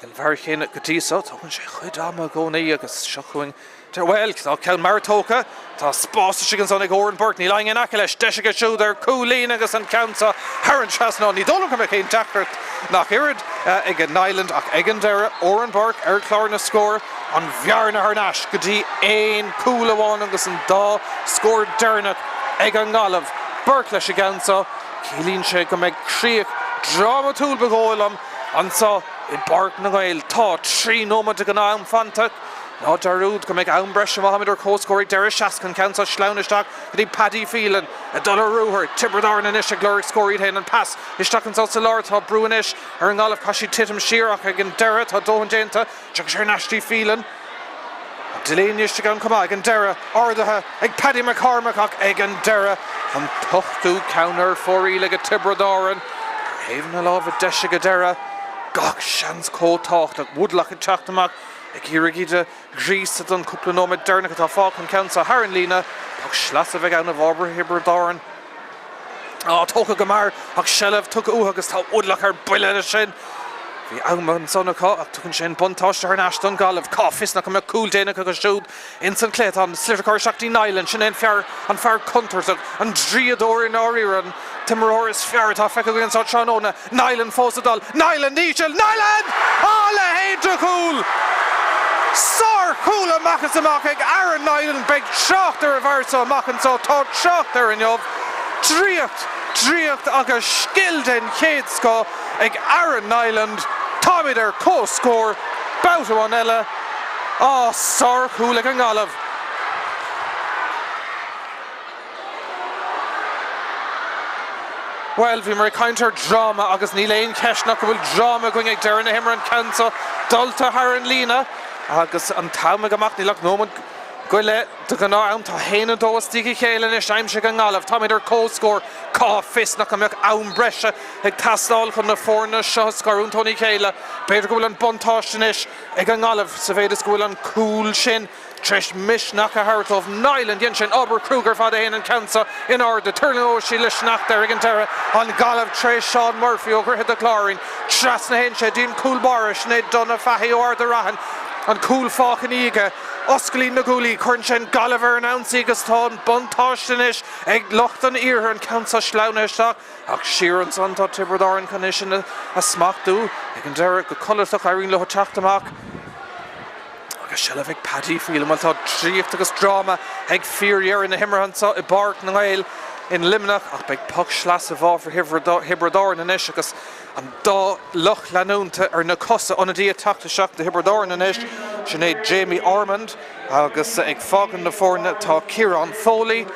an bhfear chéanna go dtí so. Tógann sé a chuid ama i gcónaí agus seo chugainn Bhuel, tá ceann mear tógtha. Tá spás istigh ansan ag Odhrán Burke. Níl éinne in aice leis. Deis aige siúd ar chúilín agus an ceann seo thar an trasnán. Ní dóigh liom go mbeadh aon deacracht nach oiread ag Niland ach ag an deireadh, Odhrán Burke ar chlár na scór, an bhearna thar n-ais go dtí aon chúl amháin agus an dá scór deireanach ag an nGaillimh. Burke leis an gceann seo. Ciallaíonn sé go mbeidh críoch drámatúil ba dhóigh liom anso i bPáirc na nGael. Tá 3 nóiméad de ghnáth-am fanta. Ná dearúd go mbeidh am breise má táimid ar comhscór ag deireadh. Seasc an ceann seo sleamhnaithe isteach go dtí Paddy Phelan ag dul ar ruathar. Tiobraid Árann anois ag lorg scór iad féin. An pas isteach anseo sa lár. Tá brú anois ar an nGaillimh. Caithfidh siad titim siar ach ag an deireadh tá dóthain déanta. Tiocfaidh sé thar n-ais dtí Phelan. Delaney istigh ann chomh maith ag an deireadh. Ardaithe ag Paddy McCormack ach ag an deireadh an t-ochtú ceann ar fóraoil ag Tiobraid Árann. Ar thaobh na láimhe deise ag an deireadh. Gach seans chomh tábhachtach. Woodlock ag teacht amach. Ag iarraidh iad a ghríosadh don chúpla nóiméad deireanach atá fágtha an ceann seo thar an líne. Poc sleasa a bheidh ann i bhfabhar Thiobraid Árann. Á, tógtha go mear ach seilbh tugtha uathu agus tá Woodlock ar buile leis sin. Bhí am ansan acu ach tugann sé an buntáiste thar n-ais don Ghaillimh. Cá bhfios nach mbeadh cúl déanach acu siúd ins an chluiche. Tá an sliotar curtha isteach dtí Niland. Sin é an fear, an fear contúirteach, an draíodóir i ndáiríre, an t-imreoir is fearr atá feicthe againn anseo tráthnóna. Niland fós ag dul. Niland íseal. Niland! Á, a leithéid de chúl! Sár-chúl amach is amach ag Aaron Niland. Beidh trácht ar an bhfear seo amach anseo. Tá trácht air inniu. Draíocht, draíocht agus scil den chéad scoth ag Aaron Niland. Táimid ar comhscór. Babhta amháin eile. Á, sár-chúl ag an nGaillimh. Bhuel, bhíomar ag caint ar dráma agus níl aon cheist nach go bhfuil dráma againn ag deireadh na himeartha, an ceann seo dulta thar an líne agus an t-am ag imeacht, níl ach nóiméad go leith de ghnáth-am. Tá 1-2 istigh a chéile anois aimsithe ag an nGaillimh. Táimid ar comhscór. Cá bhfios nach mbeadh am breise ag teastáil chun na foirne seo a scarúint óna chéile. B'fhéidir go bhfuil an buntáiste anois ag an nGaillimh sa mhéid is go bhfuil an cúl sin tar éis misneach a thabhairt dóibh. Niland, dhein sé an obair chruaidh ar fad é fhéin an ceann seo in airde. Tuirlingeoidh sí le sneachta air ag an deireadh. An Ghaillimh tar éis Seán Murphy ó Dhroichead a' Chláirín. Trasna a théann sé dtí an cúl báire, sin é Donagh Fahy ó Ard a' Rathain. An cúl fágtha ina dhiaidh aige. Osclaíonn na guaillí, cuireann sé an Ghaillimh ar an ionsaí agus tá an buntáiste anois ag lucht an iarthair an ceann seo sleamhnaithe isteach. Ach siar ansan tá Tiobraid Árann chun é sin a smachtú. Ag an deireadh, go codlatach, éiríonn leo teacht amach. Agus seilbh ag Paddy Phelan. Bhuel, tá draíocht agus dráma ag fíordheireadh na himeartha anseo i bPáirc na nGael in Luimneach ach beidh poc sleasa i bhfabhar Thiobraid Árann anois agus an dá lucht leanúna ar na cosa. Ionadaí ag teacht isteach do Thiobraid Árann anois, sin é Jamie Ormond agus ag fágaint na foirne tá Ciarán Foley.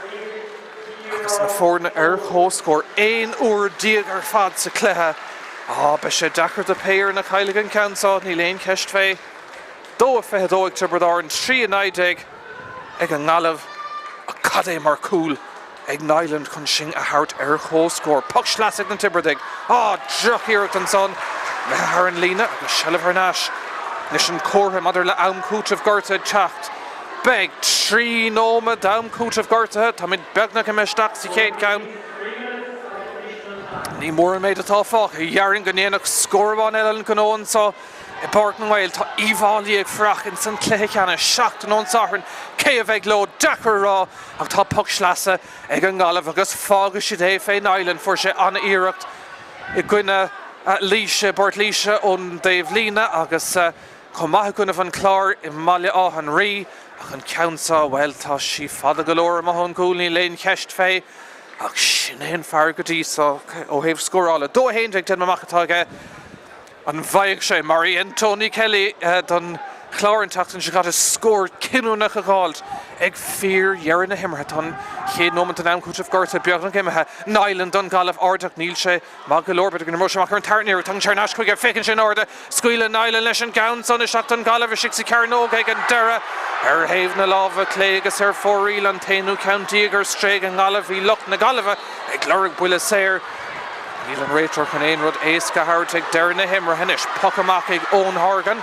Agus na foirne ar comhscór 11 uair ar fad sa chluiche. Á, beidh sé deacair do pé fhoireann a chaillfidh an ceann seo, níl aon cheist fé. 2-22 ag Tiobraid Árann, 3-19 ag an nGaillimh. Ach cad é mar chúl ag Niland chun sinn a thabhairt ar comhscór. Poc sleasa ag na Tiobradaigh. Á, drochiarracht ansan. Imithe thar an líne agus seilbh thar n-ais. Anois an comhartha maidir le am cúitimh gortaithe ag teacht. Beidh 3 nóiméad d'am cúitimh gortaithe. Táimid beagnach imithe isteach sa chéad cheann. Ní mór an méid atá fágtha. Dhéarfainn go ndéanfadh scór amháin eile an gnó anso i bPáirc na nGael. Tá Uíbh Fhailí ag fuireach ins an cluiche ceannais seachtain ón Satharn. Cé a bheidh leo? Deacair a rá ach tá poc sleasa ag an nGaillimh agus fágfaidh siad é fé Niland. Fuair sé an-iarracht i gcoinne Laoise, i bPort Laoise ón dtaobh líne agus chomh maith i gcoinnibh an Chláir i mBaile Átha an Rí, ach an ceann seo, bhuel, tá sí fada go leor amuigh ón gcúl, níl aon cheist fé, ach sin é an fear go dtí so ó thaobh scórála. 2-11 déanaim amach atá aige. An bhfaigheadh sé, mar a dhein Tony Kelly don Chlár an tseachtain seo caite, scór cinniúnach a dh'fháilt ag fíor-dheireadh na himeartha? Tá an chéad nóimeant den am cúitimh gortaithe beagnach imithe. Niland don Ghaillimh ardaithe ach níl sé Maith go leor, b'fhéidir go n-imreodh sé amach ar an tarna iarracht. Tagann sé thar n-ais chuige, féachann sé in airde, scaoileann Niland leis an gceann san isteach don Ghaillimh, istigh sa chearnóg ag an deireadh. Ar thaobh na láimhe clé agus ar fóraoil an t-aonú ceann déag ar strae ag an nGaillimh. Bhí lucht na Gaillimhe ag lorg buille saor. Níl an réiteoir chun aon rud éasca a thabhairt ag deireadh na himeartha anois. Poc amach ag Eoin Horgan.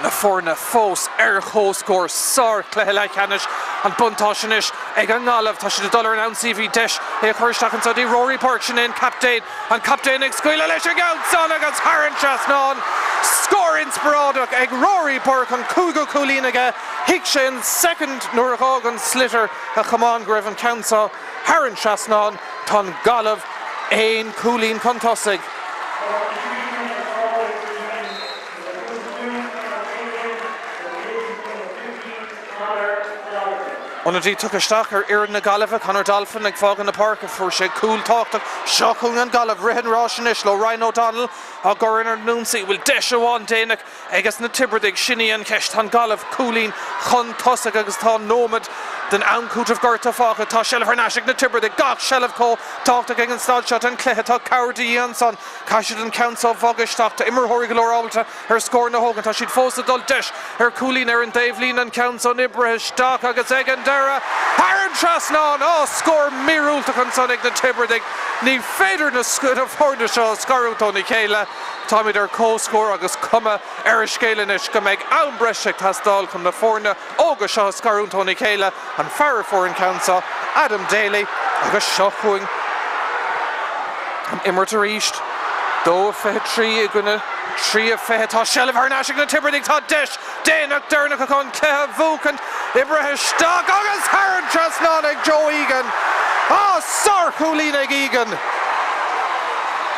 Na foirne fós ar comhscór. Sárchluiche leathcheannais. An buntáiste anois ag an nGaillimh. Tá siad ag dul ar an ionsaí. Bhí deis é a chur isteach anseo dtí Rory Burke. Sin é an captaen. An captaen ag scaoileadh leis an gceann san agus thar an trasnán. Scór inspioráideach ag Rory Burke. An cúigiú cúilín aige. Thuig sé an soicind nuair a dh'fhág an sliotar a chamán go raibh an ceann seo thar an trasnán. Tá an Ghaillimh aon chúilín chun tosaigh. Ionadaí tugtha isteach ar fhoireann na Gaillimhe, Conor Dolphin ag fágáil na páirce. Fuair sé cúl tábhachtach. Seo chugainn an Ghaillimh. Rith an ráis anois leo Ryan O'Donnell á gcur ar an ionsaí. Bhfuil deis amháin déanach Ages na Tiobradaigh, sin í an cheist. Tá an Ghaillimh cúilín chun tosaigh agus tá nóiméad den am cúitimh gortaithe fágtha. Tá seilbh thar n-ais ag na Tiobradaigh. Gach seilbh chomh tábhachtach ag an staid seo den chluiche. Tá cabhair de dhíth ansan. Caithfidh siad an ceann seo a bhogadh isteach. Tá imreoirí go leor ábalta ar scóranna a thógaint. Tá siad fós ag dul. Deis ar chúilín ar an dtaobhlíne. An ceann san oibrithe isteach agus ag an deireadh thar an trasnán. Á, scór míorúilteach ansan ag na Tiobradaigh. Ní féidir na foirne seo a scarúint óna chéile. Táimid ar comhscór agus cuma ar an scéal anois go mbeidh am breise ag teastáil chun na foirne óga seo a scarúint óna chéile. An fear a fuair an ceann seo, Adam Daly, agus seo chugainn an imirt arís. 2-23 i gcoinne 3-20. Tá seilbh thar n-ais ag na Tiobradaigh. Tá deis déanach deireanach acu an cluiche a bhuachaint. Oibrithe isteach agus thar an trasnán ag Joe Egan. Á, sárchúilín ag Egan!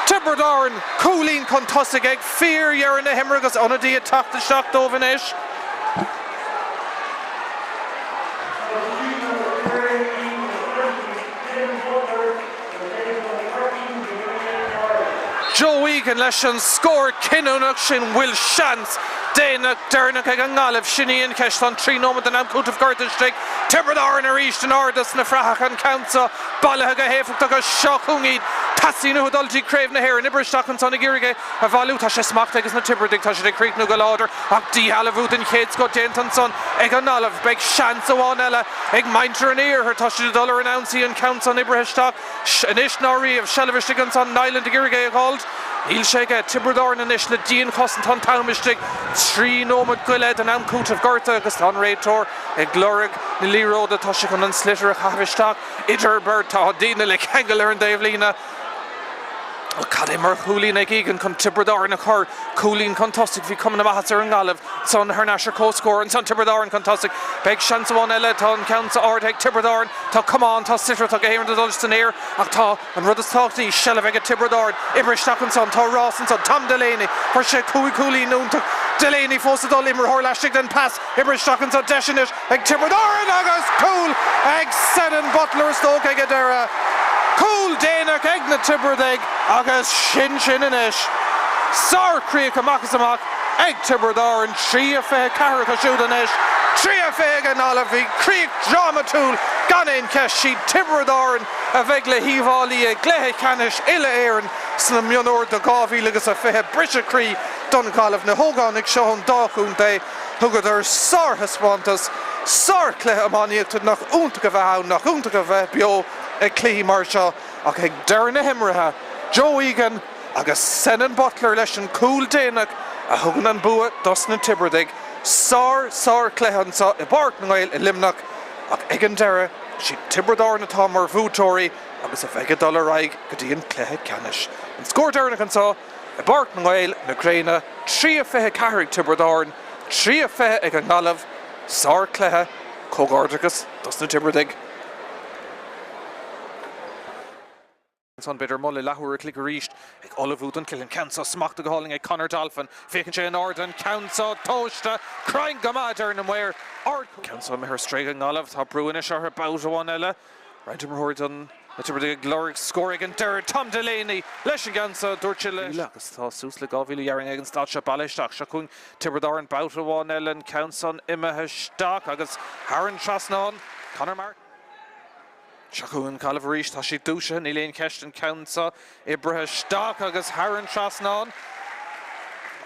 Tiobraid Árann cúilín chun tosaigh ag fíordheireadh na himeartha agus ionadaí ag teacht isteach dóibh anois. Joe Egan leis an scór cinniúnach sin. Bhfuil seans déanach deireanach ag an nGaillimh? Sin í an cheist. Tá an 3 nóiméad den am cúitimh gortaithe istigh. Tiobraid Árann arís in airde sna frathacha an ceann seo bailithe go héifeachtach agus seo chugainn iad. Teastaíonn uathu dul dtí Craobh na hÉireann. Oibrithe isteach ansan ag iarraidh é a bhailiú. Tá sé smachtaithe ages na Tiobradaigh. Tá siad ag críochnú go láidir ach díshealbhú den chéad scoth déanta ansan ag an nGaillimh. Beidh seans amháin eile ag muintir an iarthair. Tá siad ag dul ar an ionsaí an ceann san oibrithe isteach anois ná riamh. Seilbh istigh ansan, Niland ag iarraidh é a dh'fháilt. Níl sé aige. Tiobraid Árann anois le dianchosaint. Tá an t-am istigh. 3 nóiméad go leith den am cúitimh gortaithe agus tá an réiteoir ag lorg na liathróide. Tá sé chun an sliotar a chaitheamh isteach idir beirt. Tá daoine le ceangal ar an dtaobhlíne. Cad é mar chúilín ag Egan chun Tiobraid Árann a chur cúilín chun tosaigh. Bhí cuma na maitheasa ar an nGaillimh ansan thar n-ais ar comhscór. Ansan Tiobraid Árann chun tosaigh. Beidh seans amháin eile. Tá an ceann seo ardaithe ag Tiobraid Árann. Tá camán, tá sliotar, tá gach aon rud ag dul san aer ach tá an rud is tábhachtaí, seilbh ag Tiobraid Árann. Oibrithe isteach ansan. Tá rás ansan. Tom Delaney. Fuair sé 5 chúilín iontach. Delaney fós ag dul. Imreoir laistigh den pas. Oibrithe isteach ansan. Deis anois. Ag Tiobraid Árann agus cúl ag Senan Butler is dócha ag an deireadh. Cúl déanach ag na Tiobradaigh agus sin sin anois. Sár-chríoch amach is amach ag Tiobraid Árann. 3-24 acu siúd anois. 3-20 ag an nGaillimh. Bhí críoch drámatúil gan aon cheist. Siad Tiobraid Árann a bheidh le hUíbh Fhailí i gcluiche ceannais uile-Éireann. sna mionúir do 2020. Briseadh croí don Ghaillimh. Na hógánaigh seo ón dá chontae, thugadar sárthaispeántas, sárchluiche iománaíochta. Nach iontach a bheith ann, nach iontach a bheith beo ag cluichí mar seo. Ach ag deireadh na himeartha, Joe Egan agus Senan Butler leis an cúl déanach a thugann an bua dos na Tiobradaigh. Sár, sárchluiche anseo i bPáirc na nGael i Luimneach ach ag an deireadh, siad Tiobraid Árann atá mar bhuaiteoirí agus a bheidh ag dul ar aghaidh go dtí an cluiche ceannais. An scór deireanach anseo i bPáirc na nGael, na Gréine, 3-24 ag Tiobraid Árann, 3-20 ag an nGaillimh. Sárchluiche, comhghairdeachas dos na Tiobradaigh. Ansan b'fhéidir moladh leathuair a chloig arís ag ullmhú don chluiche. An ceann seo smachtaithe go hálainn ag Conor Dolphin. Féachann sé in airde an ceann seo tomhaiste cruinn go maith a deir na maoir. Ard. An ceann seo imithe ar strae ag an nGaillimh. Tá brú anois orthu babhta amháin eile. Roinnt imreoirí don na Tiobradaigh ag lorg scór ag an deireadh. Tom Delaney leis an gceann seo. Dúirt sé leis. Agus tá suas le 2,000 dhéarfainn ag an staid seo bailithe isteach. Seo chugainn Tiobraid Árann babhta amháin eile. An ceann san imithe isteach agus thar an trasnán. Conor Martin. Seo chugainn Gaillimh arís. Tá siad dúisithe, níl aon cheist, an ceann seo oibrithe isteach agus thar an trasnán.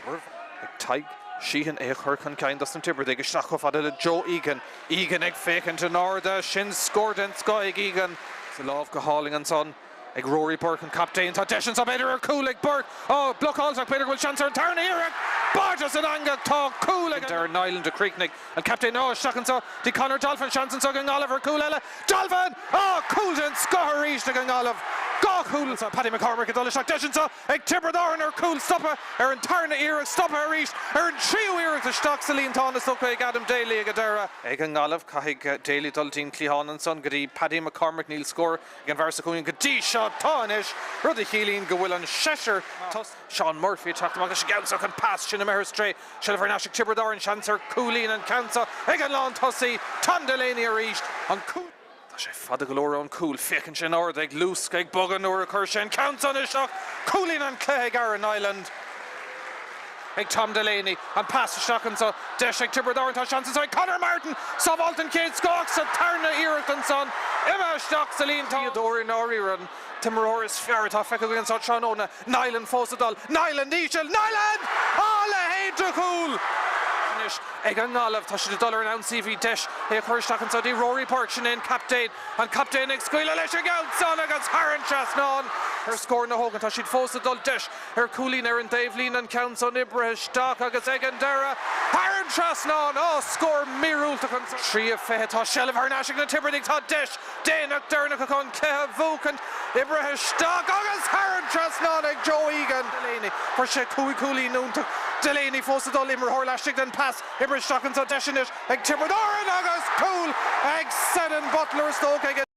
Ag Tadhg Sheehan é a chur chun cinn dos na Tiobradaigh. Isteach chomh fada le Joe Egan. Egan ag féachaint in airde. Sin scór den scoth ag Egan. Sa lámh go hálainn ansan. Ag Rory Burke, an captaen. Tá deis anseo b'fhéidir ar chúl ag Burke. Á, blocáilte ach b'fhéidir go bhfuil seans ar an tarna iarracht! Báite san eangach! Tá cúl ag Darren Niland a chríochnaigh an captaen. Á, isteach anseo dtí Conor Dolphin. Seans anseo ag an nGaillimh ar chúl eile. Dolphin! Á, cúl den scoth arís ag an nGaillimh! Dhá chúl anseo. Paddy McCormack ag dul isteach. Deis anseo ag Tiobraid Árann ar chúl. Stoptha ar an tarna iarracht. Stoptha arís ar an tríú iarracht isteach sa líontán is dócha ag Adam Daly ag an deireadh. Ag an nGaillimh, caithfidh Daly dul dtí'n cliathán ansan go dtí Paddy McCormack. Níl scór Ag an bhfear sa chúinne go dtí seo tá anois, rud a chiallaíonn go bhfuil an seisear tos. Seán Murphy ag teacht amach leis an gceann seo chun pas sin imithe ar strae. Seilbh thar n-ais ag Tiobraid Árann, seans ar chúilín an ceann seo ag an lántosaí, Tom Delaney arís. An cúl. Tá sé fada go leor ón gcúl, féachann sé in airde, ag luascadh, ag bogadh nuair a chuir sé an ceann san isteach. Cúilín an chluiche ag Aaron Niland. Ag Tom Delaney, an pas isteach anseo, deis ag Tiobraid Árann, tá seans anseo ag Conor Martin! Sábháilte an chéad scoth ach sa tarna iarracht ansan, imithe isteach sa líontán. Riadóir i ndáiríre, an t-imreoir is fearr atá feicthe againn anseo tráthnóna. Niland fós ag dul, Niland íseal, Niland! Á, a leithéid de chúl! Anois ag an nGaillimh, tá siad ag dul ar an ionsaí, bhí deis é a chur isteach anseo dtí Rory Burke, sin é an captaen. An captaen ag scaoileadh leis an gceann san agus thar an trasnán ar scór na hógáin. Tá siad fós ag dul deis ar chúilín ar an dtaobhlíne, an ceann san oibrithe isteach agus ag an deireadh thar an trasnán. Á, scór míorúilteach ansan. 3-20, tá seilbh thar n-ais ag na Tiobradaigh, tá deis déanach deireanach acu an cluiche a bhuachaint. Oibrithe isteach agus thar an trasnán ag Joe Egan. Delaney, fuair sé 5 chúilín iontach. Delaney fós ag dul, imreoir laistigh den pas, oibrithe isteach anso, deis anois ag Tiobraid Árann agus cúl ag Senan Butler is dócha ag.